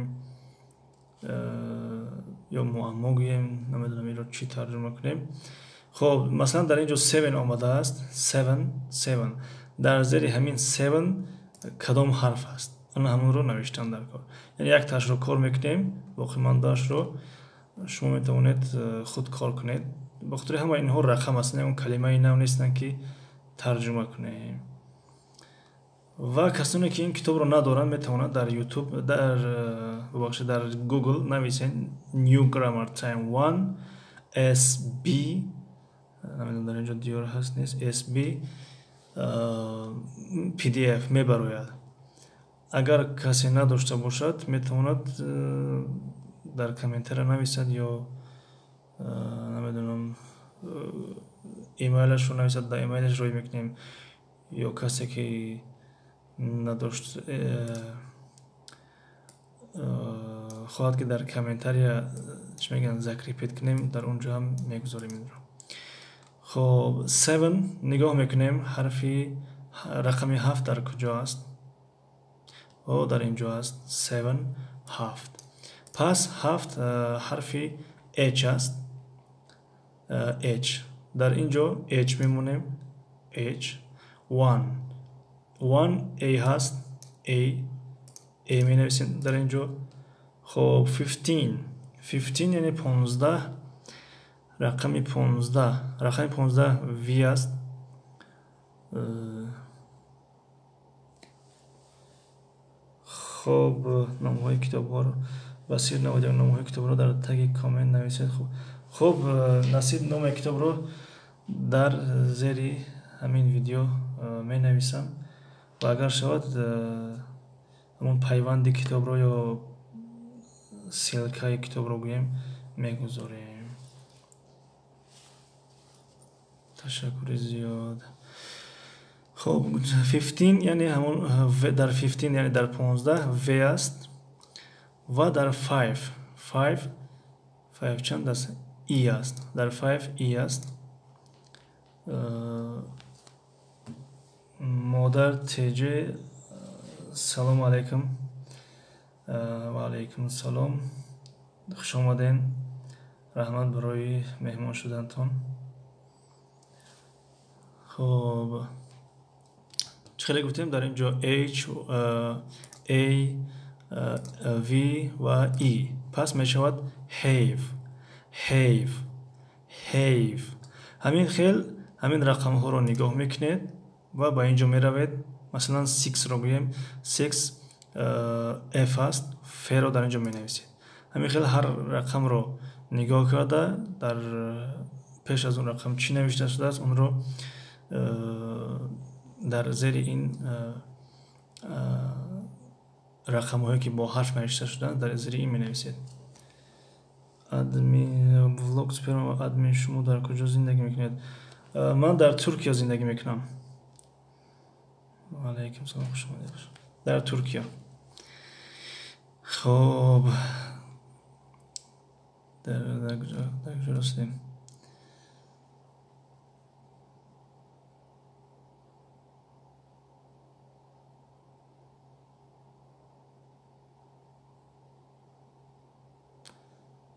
ё муаммо гӯем, намедонам инро чӣ тарҷума кунем. Хуб, масалан, дар ин ҷо 7 омадааст. 7, 7. Дар зери ҳамин 7 кадом ҳарф аст? Ана ҳамонро навиштан дар кор. Яъне як ташро кор мекунем, боқимондаашро шумо метавонед худ кор кунед. Ба хотири ҳама инҳо рақам ҳастанд, ягон калимаи нав нестанд, ки тарҷума кунем. Ва касоне ки ин китобро надоранд, метавонанд дар YouTube, дар, бубахшед, дар Google нависед New Grammar Time 1 SB, намедонам дар ин ҷо диёр ҳаст нест, SB PDF мебарояд. Агар касе надошта бошад, метавонад дар комментария нависад ё намедонам имейлашро нависад, дар имейлаш рӯй мекунем, ё касе ки надошт, хоҳад ки дар комментария чӣ мегӯянд, закрепить кунем, дар он ҷо ҳам мегузорем инро. Хоб, 7 нигоҳ мекунем, ҳарфи рақами 7 дар куҷо аст? О, дар ин ҷо аст. 7, 7. Пас 7 ҳарфи H аст. H. Дар ин ҷо H мемонем. H. 1. 1 A ҳаст. A. A менависем дар ин ҷо. Хоб, 15. 15 яъне 15. Рақами 15. Рақами 15 V аст. Хоб, номҳои китобҳоро Басир наводи, номҳои китобро дар таги коммент нависед. Хуб, Насиб, номи китобро дар зери ҳамин видео менависам ва агар шавад, ҳамон пайванди китобро ё ссылкаи китобро гӯем мегузорем. Ташаккури зиёд. Хоб, 15 яъне ҳамон дар 15 яъне дар 15 V аст ва дар 5, 5, 5 чанд аст? E аст. Дар 5 E аст. Модар ТЖ, салому алайкум. Ва алайкум салом. Хуш омаден. Раҳмат барои меҳмон шудантон. Хоб, чӣ хеле гуфтем, дар ин ҷо H, A, V ва E. Пас мешавад have, have, have. Ҳамин хел ҳамин рақамҳоро нигоҳ мекунед ва ба ин ҷо меравед. Масалан, 6-ро гӯем, 6 F аст, F-ро дар ин ҷо менависед. Ҳамин хел ҳар рақамро нигоҳ карда, дар пеш аз он рақам чӣ навишта шудааст, онро дар зери ин рақамҳое ки бо ҳарф навишта шудаанд, дар зери ин менависед. Админ влог сперма, админ, шумо дар куҷо зиндагӣ мекунед? Ман дар Туркия зиндагӣ мекунам. Ва алайкум салом, хуш омадед. Дар Туркия. Хоб, дар куҷо расидем?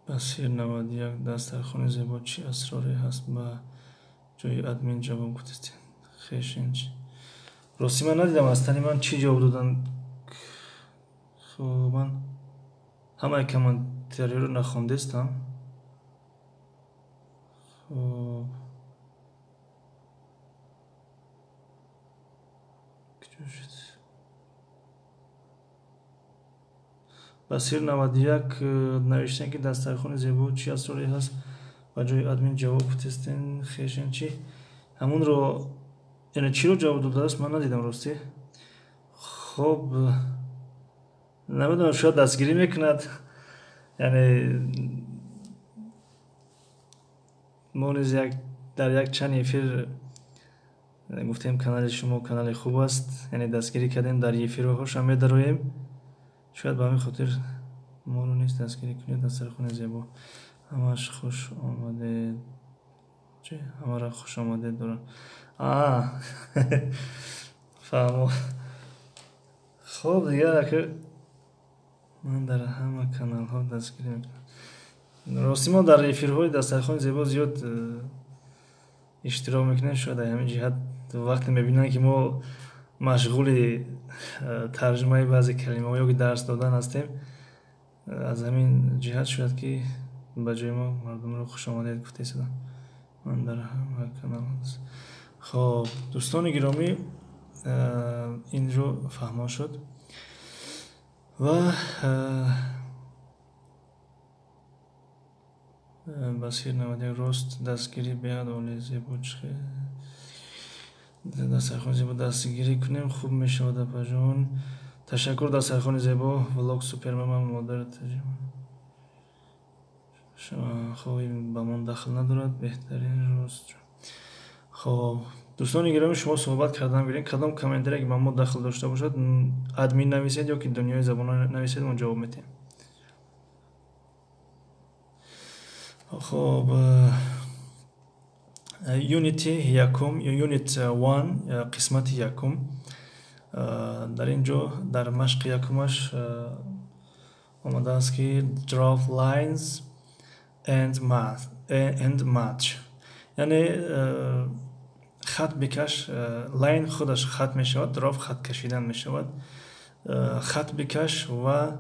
Басир 91, дастархони зебо чӣ асроре ҳаст? Ба ҷои админ ҷавоб гуфтед. Хешин чӣ? Рости ман надидам аз тани ман чӣ ҷавоб доданд. Хоб, ман ҳамаи комментариёро нахондестам. Хоб, куҷо шуд? Басир 91 навиштан ки дастархони зебо чӣ асроре ҳаст? Ба ҷои админ ҷавоб гуфтестен. Хешин чӣ? Ҳамонро, яъне чиро ҷавоб додааст, ман надидам ростӣ. Хоб, намедонам, шояд дастгирӣ мекунад. Яъне мо низ дар як чанд эфир гуфтем, канали шумо канали хуб аст, яъне дастгирӣ кардем, дар эфирҳошам медароем. Шояд ба ҳамин хотир моро низ дастгирӣ кунед. Дастархони зебо. Ҳамаш хуш омадед. Чи? Ҳамаро хуш омадед дорам. Фаҳмо. Хоб, дигар ака ман дар ҳама каналҳо дастгирӣ мекунам. Рости мо дар эфирҳои дастархони зебо зиёд иштирок мекунем. Шояд дар ҳамин ҷиҳат вақте мебинанд, ки мо машғули тарҷумаи баъзе калимаҳо ё ки дарс додан ҳастем, аз ҳамин ҷиҳат шояд ки ба ҷои мо мардумро хушомадед гуфта истодам. Ман дар ҳама каналҳо. Хоб, дӯстони гиромӣ, инро фаҳмо шуд ва Басир 91 рост дастгирӣ беҳад олӣ. Зебо чӣ дастархони зебо дастгирӣ кунем, хуб мешавад, апаҷон. Ташаккур, дастархони зебо. Влог супермама модар. Хоб, ин ба мон дахл надорад. Беҳтарин рост. Хоб, дӯстони гиромӣ, шумо суҳбат кардан биред. Кадом комментарие ки ба мо дахл дошта бошад, админ нависед ё ки дунёи забонҳо нависед, мо ҷавоб медиҳем. Хоб, unit якум, unit 1, қисмати якум. Дар ин ҷо дар машқи якумаш омадааст, ки draw lines and math and match, яъне хат бикаш. Line худаш хат мешавад, draw хат кашидан мешавад. Хат бикаш ва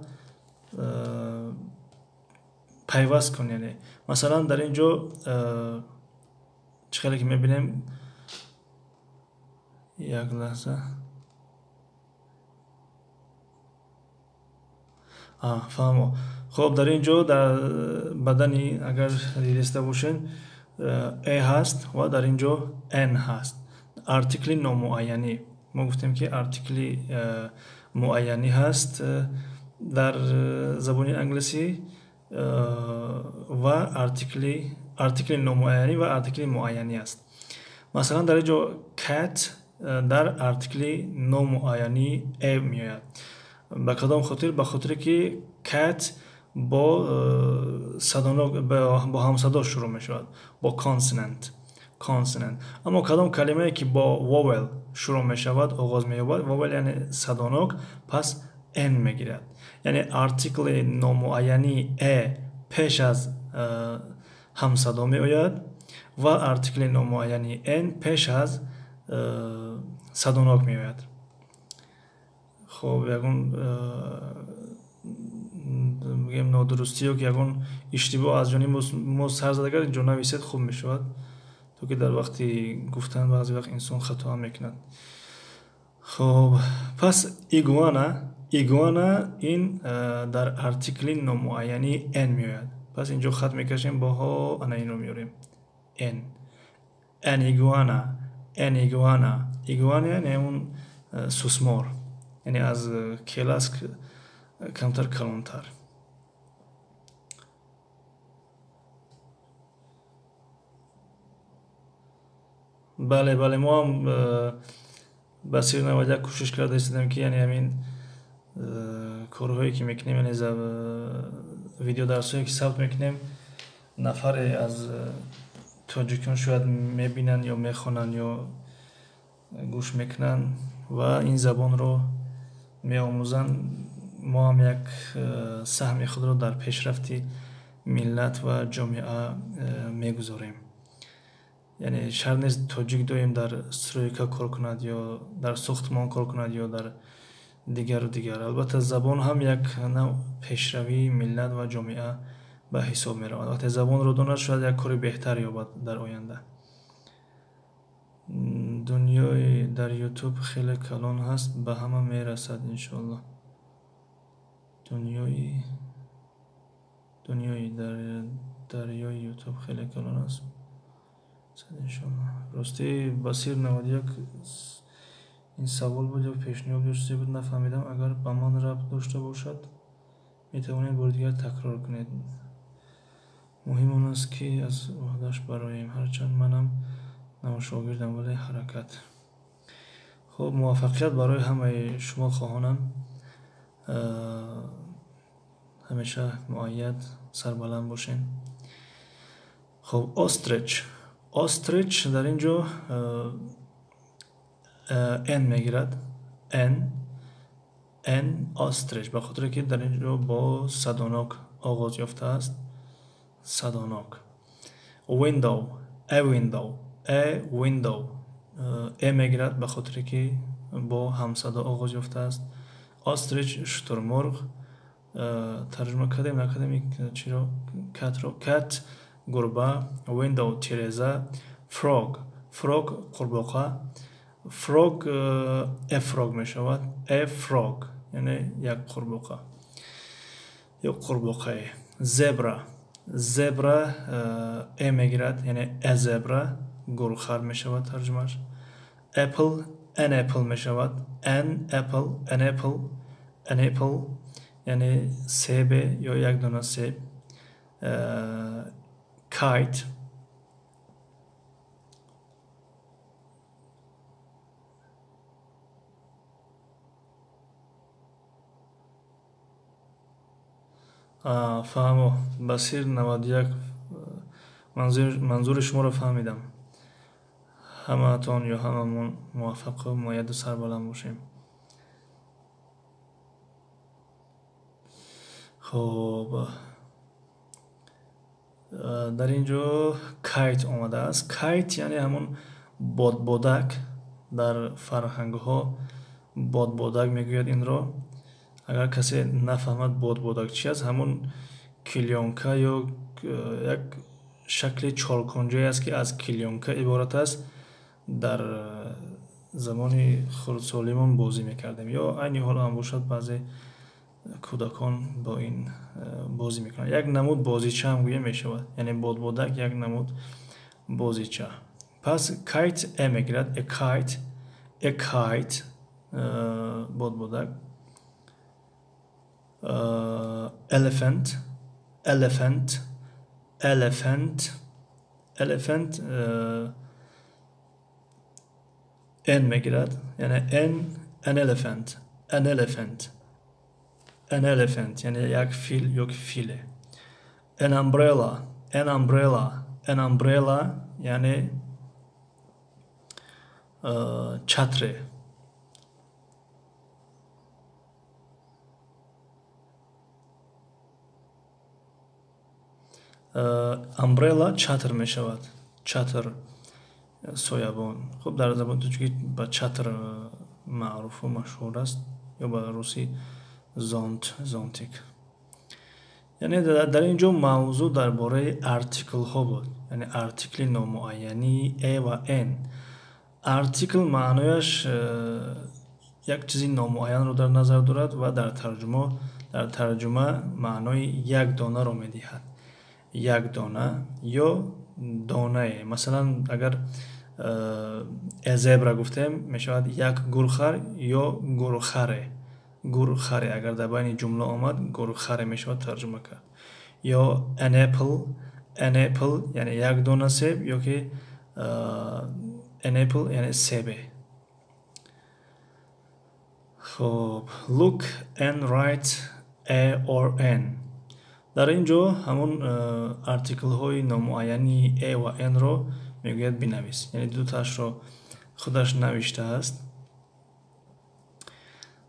пайваст кун. Яъне масалан дар ин ҷо чӣ хеле ки мебинем, як лаҳза, фаҳмо. Хоб, дар ин ҷо дар бадани агар дидаиста бошед, a ҳаст ва дар ин ҷо an ҳаст, артикли номуайянӣ. Мо гуфтем, ки артикли муайянӣ ҳаст дар забони англисӣ ва артикли номуайянӣ ва артикли муайянӣ аст. Масалан, дар ин ҷо cat дар артикли номуайянӣ a меояд. Ба кадом хотир? Ба хотире ки cat бо садонок, бо ҳамсадо шурӯъ мешавад, бо consonant. Аммо кадом калимае ки бо vowel шурӯъ мешавад, оғоз меёбад, vowel яъне садонок, пас an мегирад. Яъне артикли номуайянӣ a пеш аз ҳамсадо меояд ва артикли номуайяни an пеш аз садонок меояд. Хоб, ягон бигем нодурустӣ ё ки ягон иштибоҳ аз ҷониби мо сар зад, агар инҷо нависед, хуб мешавад, то ки дар вақти гуфтан баъзе вақт инсон хато мекунад. Хоб, пас iguana, iguana ин дар артикли номуайяни an меояд. Пас инҷо хат мекашем, бо ҳо ана инро меорем, an, an iguana, an iguana. Iguana яъне ҳамун сусмор, яъне аз келаск камтар калонтар. Бале, бале, мо ҳам Басир 91 кӯшиш карда истодем, ки яъне ҳамин корҳое ки мекунем, яъне видеодарсҳое ки сабт мекунем, нафаре аз тоҷикон шояд мебинанд ё мехонанд ё гӯш мекунанд ва ин забонро меомӯзанд. Мо ҳам як саҳми худро дар пешрафти миллат ва ҷомеа мегузорем. Яъне шарт нест тоҷик доим дар стройка кор кунад ё дар сохтмон кор кунад ё дар дигару дигар. Албатта, забон ҳам як навъ пешравии миллат ва ҷомеа ба ҳисоб меравад. Вақте забонро донад, шояд як кори беҳтар ёбад дар оянда. Дунёи дар Ютуб хеле калон ҳаст, ба ҳама мерасад, иншоаллоҳ. Дунёи дарёи Ютуб хеле калон аст, иншоаллоҳ. Ростӣ, Басир 91, ин савол буд ё пешниҳод ё чизе буд, нафаҳмидам. Агар ба ман рабт дошта бошад, метавонед бори дигар такрор кунед. Муҳим он аст, ки аз ӯҳдаш бароем. Ҳарчанд манам навшогирдам, вале ҳаракат. Хуб, муваффақият барои ҳамаи шумо хоҳонам. Ҳамеша муайяд, сарбаланд бошед. Хуб, ostrich. Ostrich дар ин ҷо an мегирад. An, an ostrich, ба хотире ки дар ин ҷо бо садонок оғоз ёфтааст. Садонок. Window, a window, a window. A мегирад, ба хотире ки бо ҳамсадо оғоз ёфтааст. Ostrich шутурмурғ. Тарҷума кардем, накардем чиро? Cat ро. Cat гурба, window тиреза, frog, frog қурбоқа. Frog a frog мешавад. A frog яъне як қурбоқа ё қурбоқае. Zebra, zebra a мегирад, яъне a zebra гурхар мешавад тарҷумааш. Apple, an apple мешавад. An apple, an apple, an apple яъне себе ё як дона себ. Kite, фаҳмо, Басир 91, манзури шуморо фаҳмидам. Ҳамаатон ё ҳамамон муваффақу муайяду сарбаланд бошем. Хуб, дар ин ҷо kite омадааст. Kite яъне ҳамон бодбодак, дар фарҳангҳо бодбодак мегӯяд инро. Агар касе нафаҳмад бодбодак чи аст, ҳамон клеёнка ё як шакли чоркунҷае аст, ки аз клеёнка иборат аст. Дар замони хурдсолимон бозӣ мекардем, ё айни ҳол ҳам бошад баъзе кӯдакон бо ин бозӣ мекунанд. Як намуд бозича ҳам гӯя мешавад, яъне бодбодак як намуд бозича. Пас kite a мегирад, a kite, a kite бодбодак. Elephant, elephant, elephant, elephant an мегирад, яъне an elephant, an elephant, an elephant яъне як фил ё ки филе. An umbrella, an umbrella, an umbrella яъне чатре. Umbrella чатр мешавад. Чатр соябон. Хуб, дар забони тоҷикӣ ба чатр маъруфу машҳур аст, ё ба русӣ зонт, зонтик. Яъне дар ин ҷо мавзӯъ дар бораи артиклҳо буд, яъне артикли номуайянии a ва an. Артикл маънояш як чизи номуайянро дар назар дорад ва дар тарҷума маънои як донаро медиҳад. Як дона ё донае. Масалан, агар a zebra гуфтем, мешавад як гурхар ё гурхаре. Гурхаре агар дар байни ҷумла омад, гурхаре мешавад тарҷума кард. Ё an apple, an apple яъне як дона себ, ё ки an apple яъне себе. Хуб, look and write a or an. Дар ин ҷо ҳамон артиклҳои номуайяни a ва an ро мегӯяд бинавис, яъне дутаашро худаш навиштааст.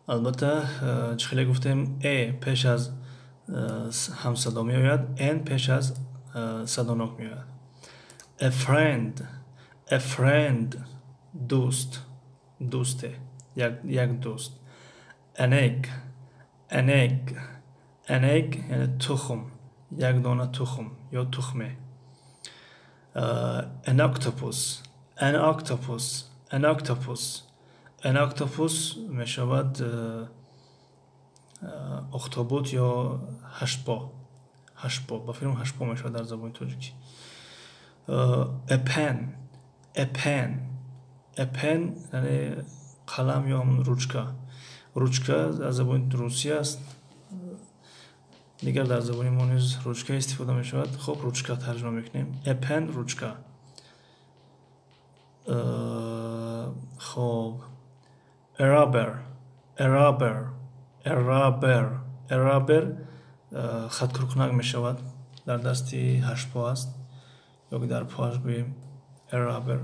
Албатта, чӣ хеле гуфтем, a пеш аз ҳамсадо меояд, an пеш аз садонок меояд. A friend, a friend дӯст, дӯсте, як дӯст. An egg, an egg, an egg яъне тухм, як дона тухм ё тухме. An octopus, an octopus, an octopus, an octopus мешавад охтобут ё ҳаштпо, ҳаштпо, ба фикрам ҳаштпо мешавад дар забони тоҷикӣ. A pen, a pen, a pen яъне қалам ё ҳамон ручка. Ручка аз забони русӣ аст, дигар дар забони мо низ ручка истифода мешавад. Хуб, ручка тарҷума мекунем. A pen ручка. Хуб, a rubber, a rubber, A rubber. A rubber хаткуркунак мешавад, дар дасти ҳаштпо аст ё ки дар поаш гӯем, a rubber.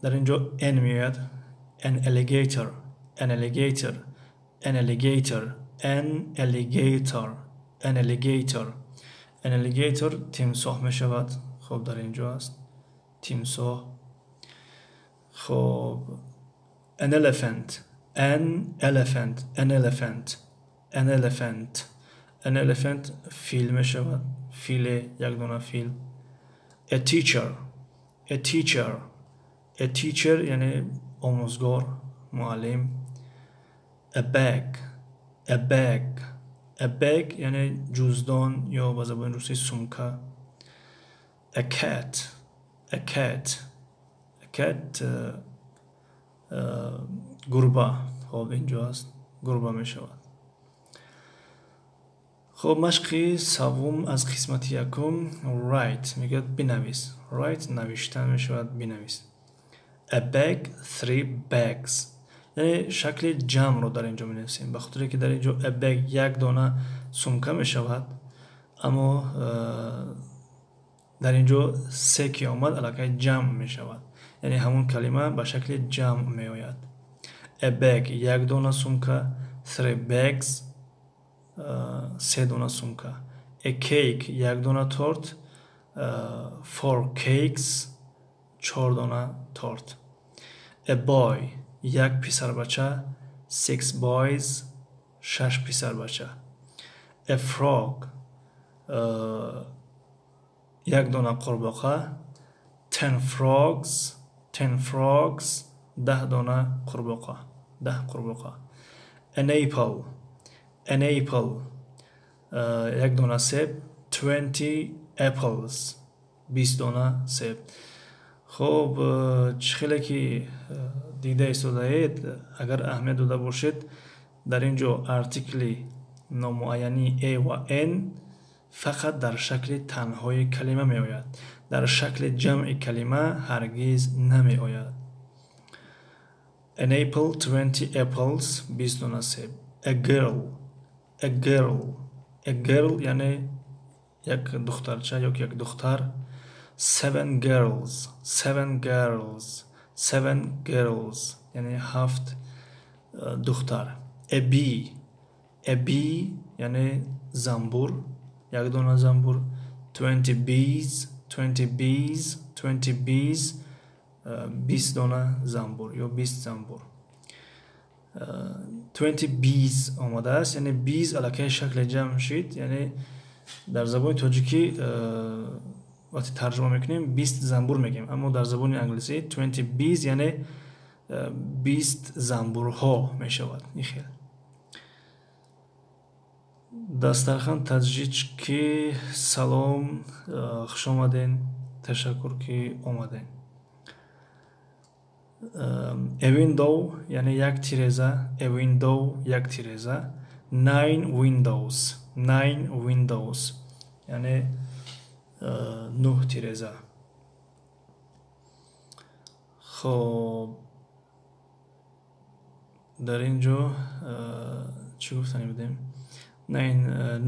Дар ин ҷо an меояд. An alligator, an alligator, an alligator, an alligator, an alligator. An alligator тимсоҳ мешавад. Хоб, дар ин ҷо аст тимсоҳ. Хоб, an elephant, an elephant, an elephant, an elephant, an elephant фил мешавад, филе, як дона фил. A teacher, a teacher, a teacher яъне омӯзгор, муаллим. A bag, a bag, a bag яъне ҷуздон ё ба забони русӣ сумка. A cat, a cat, a cat гурба. Хоб, ин ҷо аст, гурба мешавад. Хоб, машқи саввум аз қисмати якум. Write мегӯяд, бинавис. Write навиштан мешавад, бинавис. A bag, three bags, яъне шакли ҷамъро дар ин ҷо менависем, ба хотире ки дар ин ҷо a bag як дона сумка мешавад, аммо дар ин ҷо се ки омад, аллакай ҷамъ мешавад, яъне ҳамон калима ба шакли ҷамъ меояд. A bag як дона сумка, three bags се дона сумка. A cake як дона торт, four cakes чор дона торт. A boy як писарбача, six boys шаш писарбача. A frog як дона қурбоқа, 10 frogs, 10 frogs 10 дона қурбоқа, 10 қурбоқа. An apple, an apple як дона себ, 20 apples 20 дона себ. Хоб, чӣ хеле ки дида истодаед, агар аҳамият дода бошед, дар ин ҷо артикли номуайяни a ва an фақат дар шакли танҳои калима меояд, дар шакли ҷамъи калима ҳаргиз намеояд. An apple, 20 apples 20 дона себ. A girl, a girl, a girl яъне як духтарча ё як духтар. Seven girls, seven girls, seven girls яъне ҳафт духтар. A bee, a bee яъне занбур, як дона занбур. 20 bees, 20 bees, 20 bees 20 дона занбур ё 20 занбур. 20 bees омадааст, яъне bees аллакай шакли ҷамъ шид, яъне дар забони тоҷикӣ вақте тарҷума мекунем, 20 занбур мегӯем, аммо дар забони англисӣ 20 bees яъне 20 занбурҳо мешавад. Ин хел. Дастархан таҷички, салом, хуш омаден, ташаккур ки омаден. A window яъне як тиреза, a window як тиреза. Nine windows, nine windows яъне нӯҳ тиреза. Хоб, дар ин ҷо чӣ гуфтанӣ будем?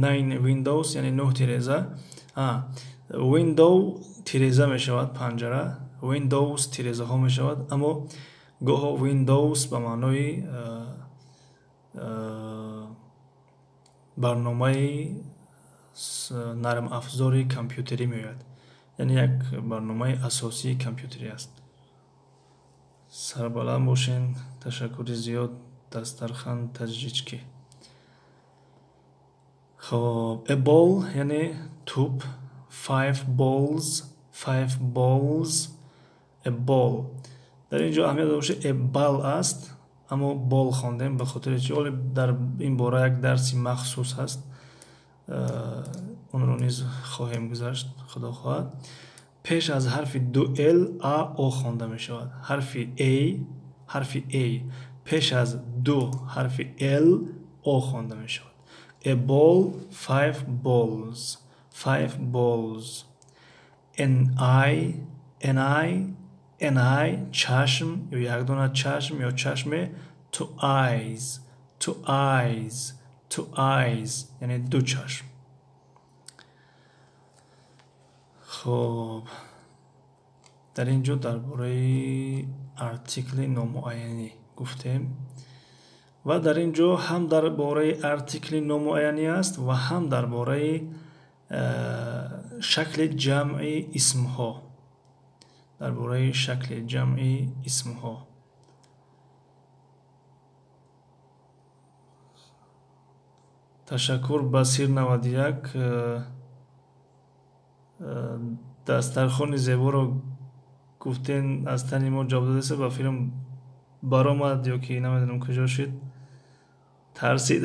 Nine windows яъне нӯҳ тиреза. Window тиреза мешавад, панҷара, windows тирезаҳо мешавад, аммо гоҳо Windows ба маънои барномаи нармафзори компютерӣ меояд, яъне як барномаи асосии компютерӣ аст. Сарбаланд бошен, ташаккури зиёд, Дастархан таҷичкӣ. Хоб, a ball яъне тӯп, five balls, five balls, a ball. Дар ин ҷо аҳамият дошта, a ball аст, аммо ball хондем, ба хотири чи оле дар ин бора як дарси махсус ҳаст, онро низ хоҳем гузашт, худо хоҳад. Пеш аз ҳарфи ду л а о хонда мешавад. Ҳарфи a, ҳарфи a пеш аз ду ҳарфи л о хонда мешавад. A ball, five balls, five balls. An eye, an eye, an eye чашм ё як дона чашм ё чашме. Two eyes, two eyes, two eyes, яъне ду чашм. Хуб, дар ин ҷо дар бораи артикли номуайянӣ гуфтем ва дар ин ҷо ҳам дар бораи артикли номуайянӣ аст ва ҳам дар бораи шакли ҷамъи исмҳо. Дар бораи шакли ҷамъи исмҳо. Ташаккур Басир 91. Дастархони зеборо гуфтен аз тани мо ҷавоб додеса, ба филм баромад ё ки намедонам куҷо шуд, тарсид.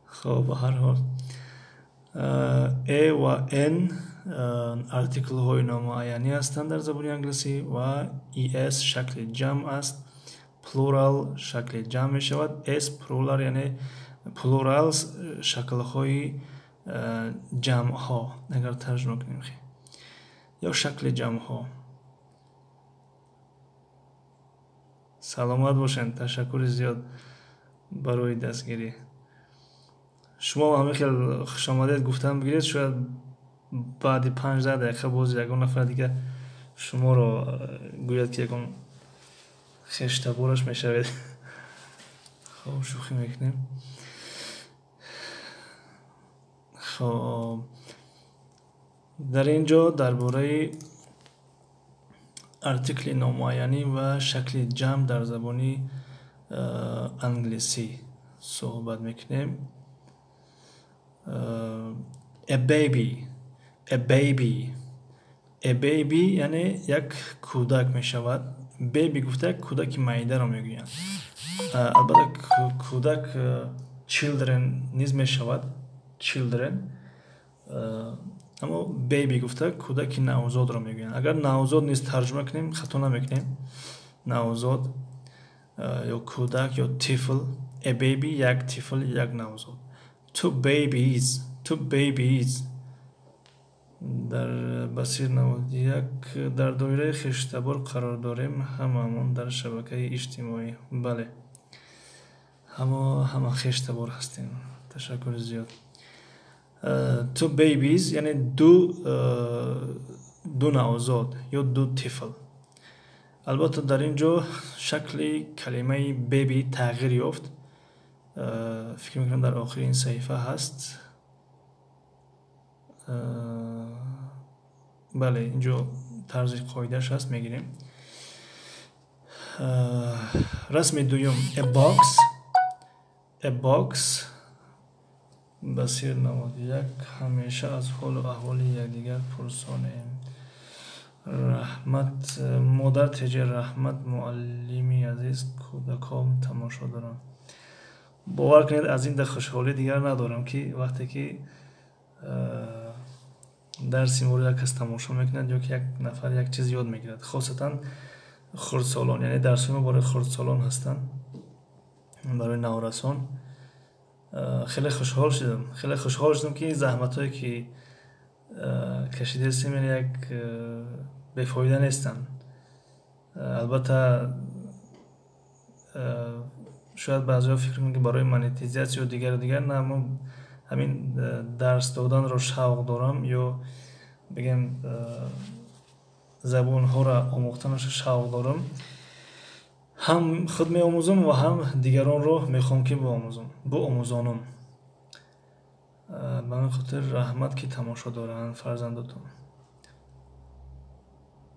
Хоб, ба ҳар ҳол a ва n артиклҳои номуайянӣ ҳастанд дар забони англисӣ ва es шакли ҷамъ аст. Plural шакли ҷамъ мешавад. S plural, яъне plurals шаклҳои ҷамъҳо, агар тарҷума кунем, ё шакли ҷамъҳо. Саломат бошед, ташаккури зиёд барои дастгирӣ. Шумо ҳамин хел хушомадед гуфтан бигиред, шояд баъди 5-10 дақиқа боз ягон нафар дига шуморо гӯяд, ки ягон хештабораш мешавед. Хоб, шӯхӣ мекунем. Хоб, дар ин ҷо дар бораи артикли номуайянӣ ва шакли ҷамъ дар забони англисӣ суҳбат мекунем. A baby, a baby, a baby яъне як кӯдак мешавад. Baby гуфта як кӯдаки майдаро мегӯянд. Албатта кӯдак children низ мешавад, children, аммо baby гуфта кӯдаки навзодро мегӯянд. Агар навзод низ тарҷума кунем, хато намекунем. Навзод ё кӯдак ё тифл. A baby як тифл, як навзод. Two babies, two babies. Дар Басир 91 дар доираи хештабор қарор дорем ҳамаамон дар шабакаи иҷтимоӣ. Бале, ҳама хештабор ҳастем. Ташаккури зиёд. Two babies яъне ду навзод ё ду тифл. Албатта дар ин ҷо шакли калимаи baby тағйир ёфт. Фикр мекунам дар охири ин саҳифа ҳаст. Бале, ин ҷо тарзи қоидааш ҳаст, мегирем. Расми дуюм a box, a box. Басир 91 ҳамеша аз ҳолу аҳволи якдигар пурсонем. Раҳмат модар теҷа, раҳмат муаллими азиз, кӯдаком тамошо дорам. Бовар кунед, аз ин да хушҳолӣ дигар надорам, ки вақте ки дарси моро як кас тамошо мекунад ё ки як нафар як чиз ёд мегирад, хосатан хурдсолон, яъне дарсҳои мо барои хурдсолон ҳастанд, барои наврасон. Хеле хушҳол шудам, хеле хушҳол шудам, ки заҳматҳое ки кашидаистем, яъне як бефоида нестанд. Албатта шояд баъзеҳо фикр кунанд, ки барои монетизатсия дигару дигар. На, мо ҳамин дарс доданро шавқ дорам ё бигем забонҳоро омӯхтанашро шавқ дорам. Ҳам худ меомӯзам ва ҳам дигаронро мехоҳам, ки биомӯзонам. Ба ҳамин хотир раҳмат, ки тамошо доранд фарзандотон.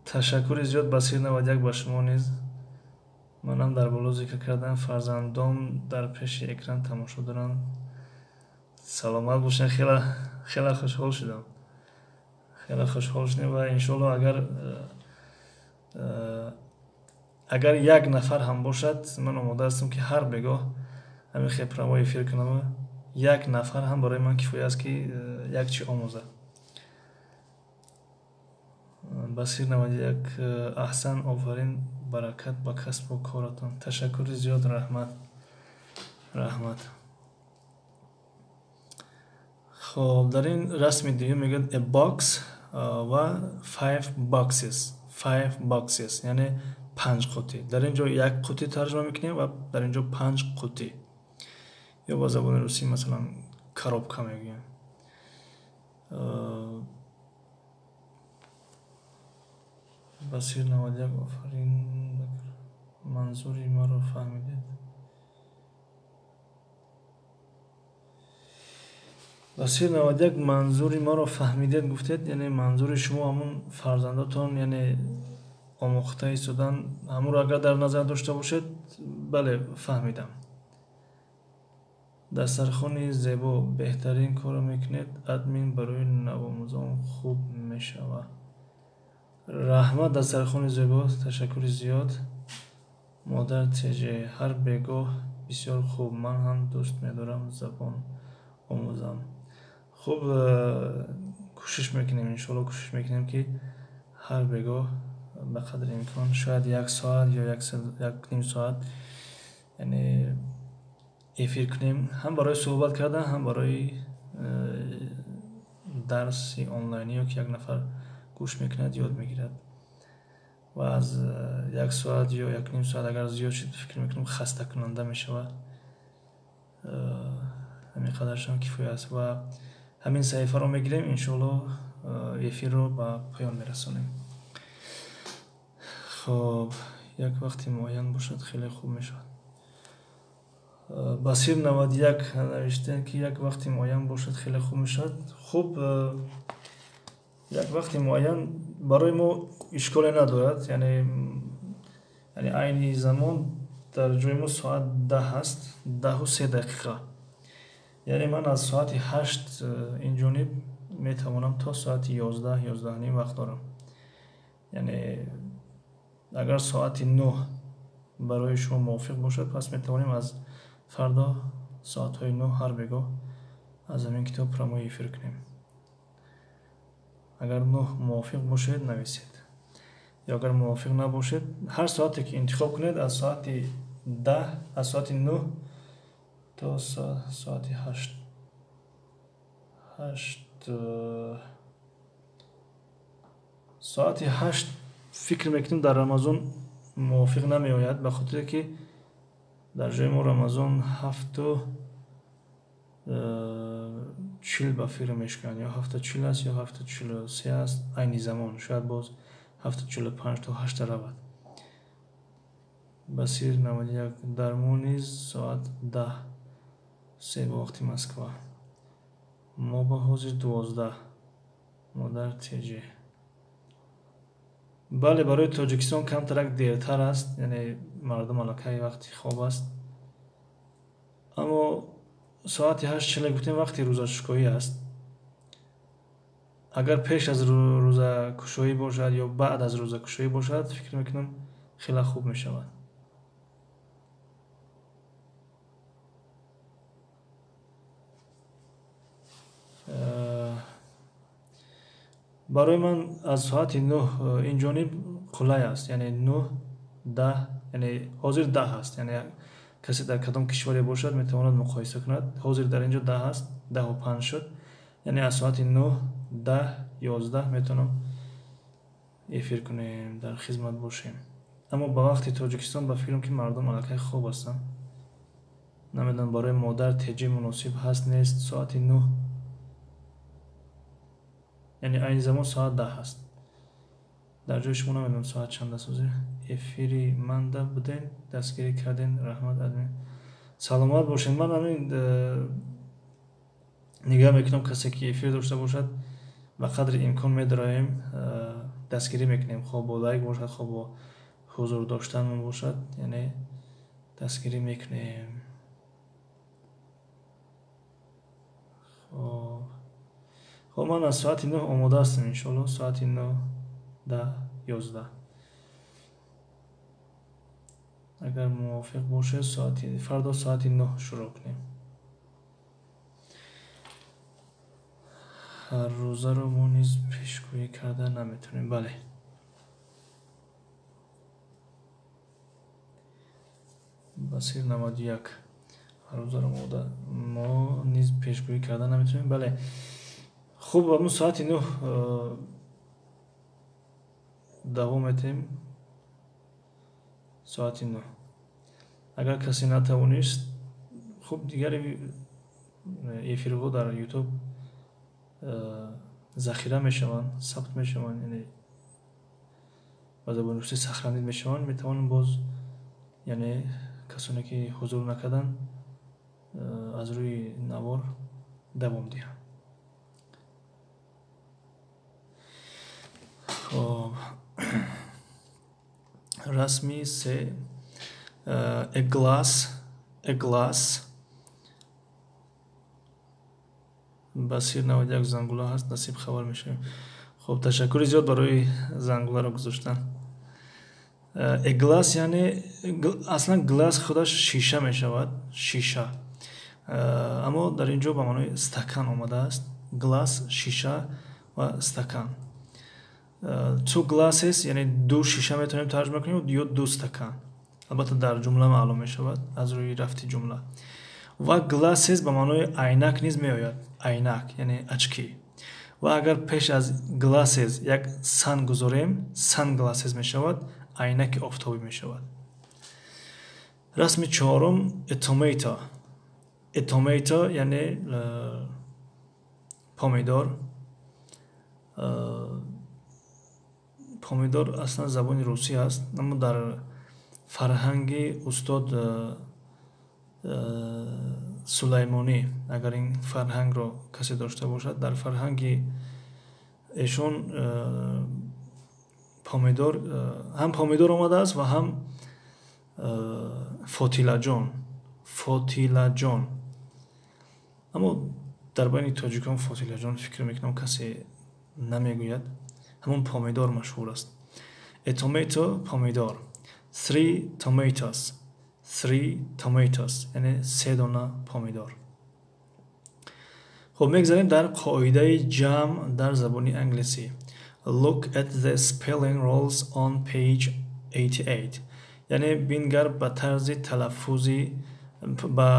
Ташаккури зиёд Басир 91 ба шумо низ. Манам дар боло зикр кардам, фарзандом дар пеши экран тамошо доранд. Саломат бошед, хеле хеле хушҳол шудам, хеле хушҳол шудем ва иншоалло агар як нафар ҳам бошад, ман омода ҳастам, ки ҳар бегоҳ ҳамин хел прямой эфир кунам. Як нафар ҳам барои ман кифоя аст, ки як чи омӯзад. Басир 91 аҳсан, офарин, баракат ба касбу коратон. Ташаккури зиёд, раҳмат, раҳмат. Хоб, дар ин расми дуюм мегӯяд a box ва five boxes, five boxes, яъне 5 қуттӣ. Дар ин ҷо як қуттӣ тарҷума мекунем ва дар ин ҷо 5 қуттӣ. Ё ба забони русӣ масалан коробка мегӯем. Басир 91 офарин, манзури маро фаҳмидед. Басир 91 манзури маро фаҳмидед гуфтед, яъне манзури шумо ҳамун фарзандотон, яъне омӯхта истодан, ҳамонро агар дар назар дошта бошед, бале, фаҳмидам. Дастархони зебо, беҳтарин корро мекунед, админ барои навомӯзон хуб мешавад. Раҳмат, дастархони зебо, ташаккури зиёд. Модар теҷе, ҳар бегоҳ бисёр хуб, ман ҳам дӯст медорам забон омӯзам. Хуб, кӯшиш мекунем, иншоалло кӯшиш мекунем, ки ҳар бегоҳ ба қадри имкон шояд як соат ё як ним соат, яъне эфир кунем, ҳам барои суҳбат кардан, ҳам барои дарси онлайнӣ, ё ки як нафар гӯш мекунад, ёд мегирад. Ва аз як соат ё як ним соат агар зиёд шуд, фикр мекунам хастакунанда мешавад. Ҳамин қадаршам кифоя аст ва ҳамин саҳифаро мегирем, иншоалло эфирро ба поён мерасонем. Хоб, як вақти муайян бошад, хеле хуб мешавад. Басир 91 навиштем, ки як вақти муайян бошад, хеле хуб мешавад. Хуб, як вақти муайян барои мо ишколе надорад, яъне айни замон дар ҷои мо соат 10 аст, 10:03. Яъне ман аз соати 8 ин ҷониб метавонам то соати 11, 11:30 вақт дорам. Яъне агар соати 9 барои шумо мувофиқ бошад, пас метавонем аз фардо соатҳои 9 ҳар бегоҳ аз ҳамин китоб прямой эфир кунем. Агар 9 мувофиқ бошед, нависед. Ё агар мувофиқ набошед, ҳар соате ки интихоб кунед, аз соати 10, аз соати 9 то соати 8. 8, соати 8 фикр мекунем дар Рамазон мувофиқ намеояд, ба хотире ки дар ҷои мо Рамазон 7:40 ба фикр мешканад, ё 7:40 аст, ё 7:43 аст, айни замон шояд боз 7:45 то 8 равад. Басир 91 дар мо низ соат 10 се ба вақти Москва. Мо ба ҳозир 12. Модар теҷе. Бале, барои Тоҷикистон камтарак дертар аст, яъне мардум аллакай вақти хоб аст. Аммо соати 8:40 гуфтем вақти рӯзашукоӣ аст. Агар пеш аз рӯзакушоӣ бошад ё баъд аз рӯзакушоӣ бошад, фикр мекунам хеле хуб мешавад. Барои ман аз соати 9 ин ҷониб қулай аст, яъне 9, 10, яъне ҳозир 10 аст, яъне касе дар кадом кишваре бошад метавонад муқоиса кунад. Ҳозир дар ин ҷо 10 аст, 10:05 шуд, яъне аз соати 9, 10, 11 метавонам эфир кунем, дар хизмат бошем. Аммо ба вақти Тоҷикистон ба фикрам, ки мардум аллакай хоб ҳастанд. Намедонам барои модар теҷи муносиб ҳаст нест соати 9, яъне айни замон соат 10 аст. Дар ҷои шумо намедонам соат чанд аст ҳозир. Эфири манда будем, дастгирӣ кардем, раҳмат админ. Саломат бошед. Ман ҳамин нигаҳ мекунам, касе ки эфир дошта бошад, ба қадри имкон медароем, дастгирӣ мекунем, хоҳ бо лайк бошад, хоҳ бо ҳузур доштанмон бошад, яъне дастгирӣ мекунем. Хоб, ман аз соати 9 омода ҳастам, иншоалло, соати 9, 10, 11. Агар мувофиқ бошед, фардо соати 9 шурӯъ кунем. Ҳар рӯзаро мо низ пешгӯӣ карда наметавонем. Бале. Басир 91. Ҳар рӯзаро мо низ пешгӯӣ карда наметавонем. Бале. Хуб, мо соати 9 давом метем. Соати 9. Агар касе натавонист, хуб, дигар эфирҳо дар YouTube захира мешаванд, сабт мешаванд, яъне ба забони русӣ сохранить мешаванд, метавонанд боз, яъне касоне ки ҳузур накарданд, аз рӯи навор давом диҳанд. Хоб, расми се, a glass, a glass. Басир 91 зангула ҳаст, насиб хабар мешавем. Хоб, ташаккури зиёд барои зангуларо гузоштан. A glass, яъне аслан glass худаш шиша мешавад, шиша, аммо дар ин ҷо ба маънои стакан омадааст. Glass, шиша ва стакан. Two glasses, яъне ду шиша метавонем тарҷума кунем ё ду стакан. Албатта, дар ҷумла маълум мешавад аз рӯи рафти ҷумла. Ва glasses ба маънои айнак низ меояд, айнак, яъне очки. Ва агар пеш аз glasses як sun гузорем, sunglasses мешавад, айнаки офтобӣ мешавад. Расми чорум, a tomato. A tomato, яъне помидор. Помидор аслан забони русӣ аст, аммо дар фарҳанги устод Сулаймонӣ, агар ин фарҳангро касе дошта бошад, дар фарҳанги эшон помидор ҳам помидор омадааст ва ҳам фотилаҷон, фотилаҷон. Аммо дар байни тоҷикон фотилаҷон, фикр мекунам, касе намегӯяд, ҳамон помидор машҳур аст. A tomato, помидор. Three tomatoes, three tomatoes, яъне се дона помидор. Хуб, мегзарем дар қоидаи ҷамъ дар забони англисӣ. Look at the spelling rules on page 88, яъне бингар ба тарзи талаффузи, ба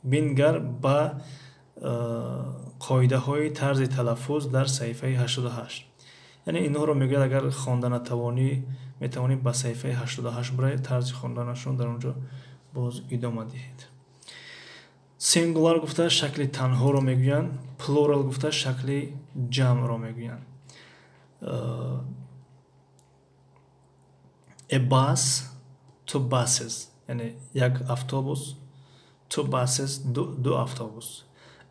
бингар ба қоидаҳои тарзи талаффуз дар саҳифаи 88. Яъне инҳоро мегӯяд, агар хонда натавонӣ, метавонӣ ба саҳифаи 88 бирай, тарзи хонданашон дар он ҷо боз идома диҳед. Singular гуфта шакли танҳоро мегӯянд, plural гуфта шакли ҷамъро мегӯянд. A bus, two buses, яъне як автобус, two buses, ду автобус.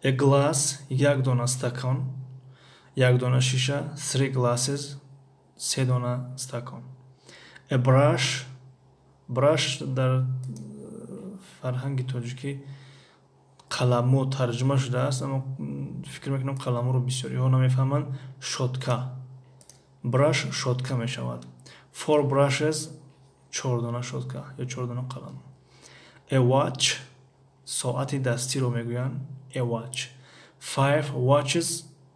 A glass, як дона стакон, як дона шиша, three glasses, се дона стакон. A brush, brush дар фарҳанги тоҷикӣ қаламу тарҷума шудааст, аммо фикр мекунам, қаламуро бисёриҳо намефаҳманд. Щётка, brush щётка мешавад. Four brushes, чор дона щётка ё чор дона қалам. A watch, соати дастиро мегӯянд, a watch. Five watches,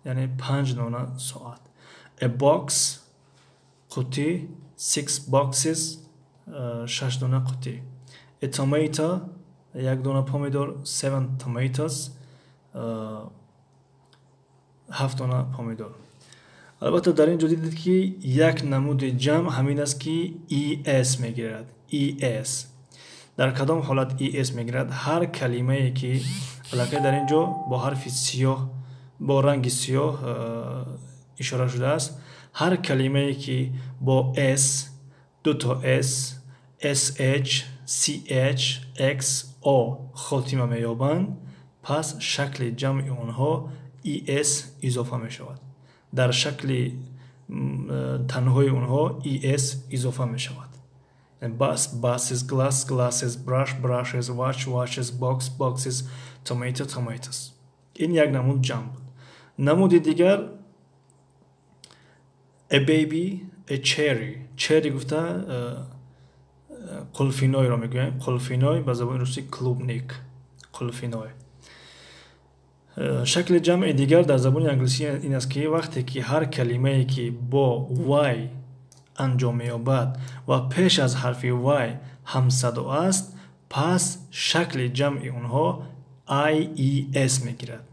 яъне панҷ дона соат. A box, қутӣ, six boxes, шаш дона қутӣ. A tomato, як дона помидор, seven tomatoes, ҳафт дона помидор. Албатта, дар ин ҷо дидед, ки як намуди ҷамъ ҳамин аст, ки es мегирад. Es дар кадом ҳолат es мегирад? Ҳар калимае ки аллакай дар ин ҷо бо ҳарфи сиёҳ, бо ранги сиёҳ ишора шудааст, ҳар калимае ки бо s, дуто s, sh, ch, x, o хотима меёбанд, пас шакли ҷамъи онҳо es изофа мешавад. Дар шакли танҳои онҳо es изофа мешавад. Bus, buses, glass, glasses, brush, brushes, watch, watches, box, boxes, tomato, tomatoes. Ин як намуд ҷамъ буд. Намуди дигар, a baby, a cherry. Cherry гуфта қулфинойро мегӯем, қулфиной, ба забони русӣ клубника, қулфиной. Шакли ҷамъи дигар дар забони англисӣ ин аст, ки вақте ки ҳар калимае ки бо y анҷом меёбад ва пеш аз ҳарфи y ҳамсадо аст, пас шакли ҷамъи онҳо ies мегирад.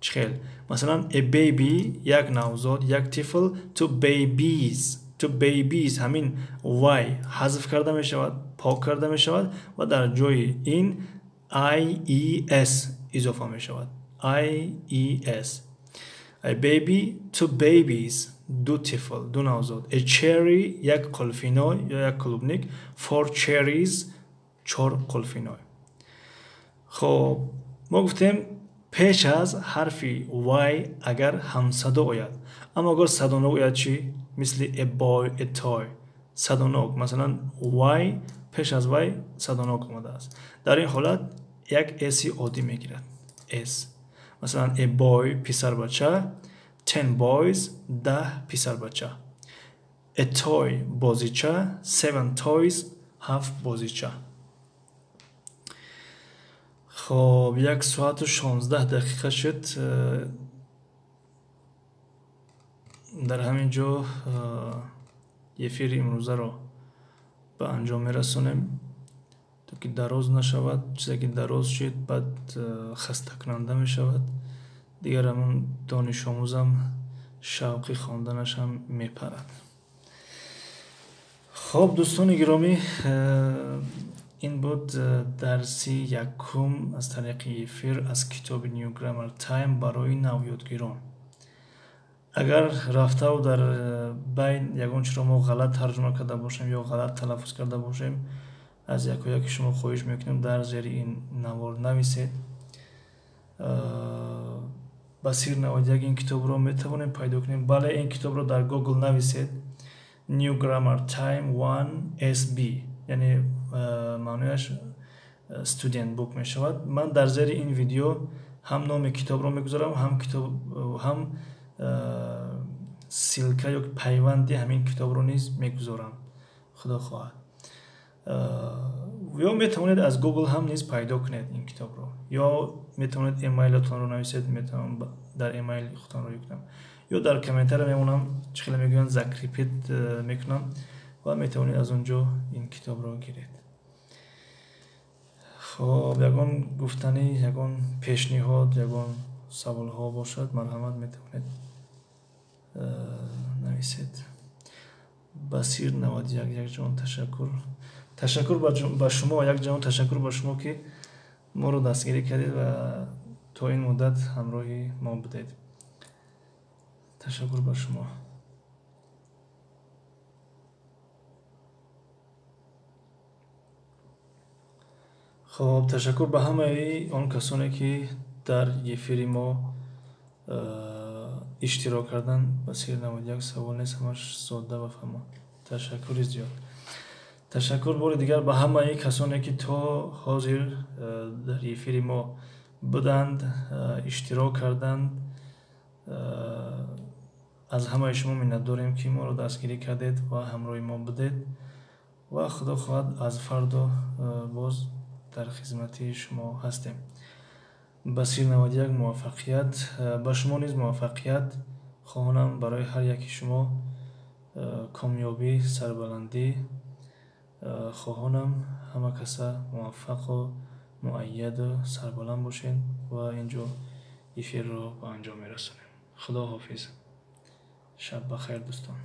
Чӣ хел? Масалан, a baby, як навзод, як тифл, two babies, Two babies ҳамин y ҳазф карда мешавад, пок карда мешавад ва дар ҷои ин ies изофа мешавад. Ies. A baby, two babies, ду тифл, ду навзод. A cherry, як қулфиной ё як клубник. Four cherries, чор қулфиной. Хоб, мо гуфтем пеш аз ҳарфи y агар ҳамсадо ояд, аммо агар садонок ояд чӣ? Мисли a boy, a toy. Садонок, масалан y пеш аз y садонок омадааст. Дар ин ҳолат як s-и оддӣ мегирад. S. Масалан a boy писарбача, 10 boys 10 писарбача. A toy бозича, 7 toys 7 бозича. Хоб, 1 соату 16 дақиқа шуд. Дар ҳамин ҷо эфири имрӯзаро ба анҷом мерасонем, то ки дароз нашавад. Чизе ки дароз шуд, баъд хастакунанда мешавад. Дигар ҳамон донишомӯзам шавқи хонданашам мепарад. Хоб, дӯстони гиромӣ, ин буд дарси якум аз тариқи эфир аз китоби New Grammar Time барои навёдгирон. Агар рафтаву дар байн ягон чиро мо ғалат тарҷума карда бошем ё ғалат талаффуз карда бошем, аз якояки шумо хоҳиш мекунем дар зери ин навор нависед. Басир 91 ин китобро метавонем пайдо кунем. Бале, ин китобро дар Google нависед. New Grammar Time 1 SB, яъне маънояш Student Book мешавад. Ман дар зери ин видео ҳам номи китобро мегузорам, ҳам китоб, ҳам ссылка ё пайванди ҳамин китобро низ мегузорам, худо хоҳад. Ё метавонед аз Google ҳам низ пайдо кунед ин китобро, ё метавонед эмейлатонро нависед, метавонам дар эмейл худтонро кунам, ё дар комментария мемонам, чӣ хеле мегӯянд, закрепить мекунам ва метавонед аз он ҷо ин китобро гиред. Хоб, ягон гуфтанӣ, ягон пешниҳод, ягон саволҳо бошад, марҳамат, метавонед нависед. Басир 91, якҷон ташаккур. Ташаккур ба шумо, якҷон ташаккур ба шумо, ки моро дастгирӣ кардед ва то ин муддат ҳамроҳи мо будед. Ташаккур ба шумо. Хоб, ташаккур ба ҳамаи он касоне, ки дар эфири мо иштирок карданд. Басир 91, савол нест, ҳамаш содда ва фаҳмо. Ташаккури зиёд. Ташаккур бори дигар ба ҳамаи касоне, ки то ҳозир дар эфири мо буданд, иштирок карданд. Аз ҳамаи шумо миннатдорем, ки моро дастгирӣ кардед ва ҳамроҳи мо будед ва худо хоҳад аз фардо боз дар хизмати шумо ҳастем. Басир 91, муваффақият ба шумо низ, муваффақият хоҳонам барои ҳар яки шумо, комёбӣ, сарбаландӣ хоҳонам. Ҳама каса муваффақу муайяду сарбаланд бошед ва инҷо эфирро ба анҷом мерасонем. Худо ҳофиз. Шаб бахайр, дӯстон.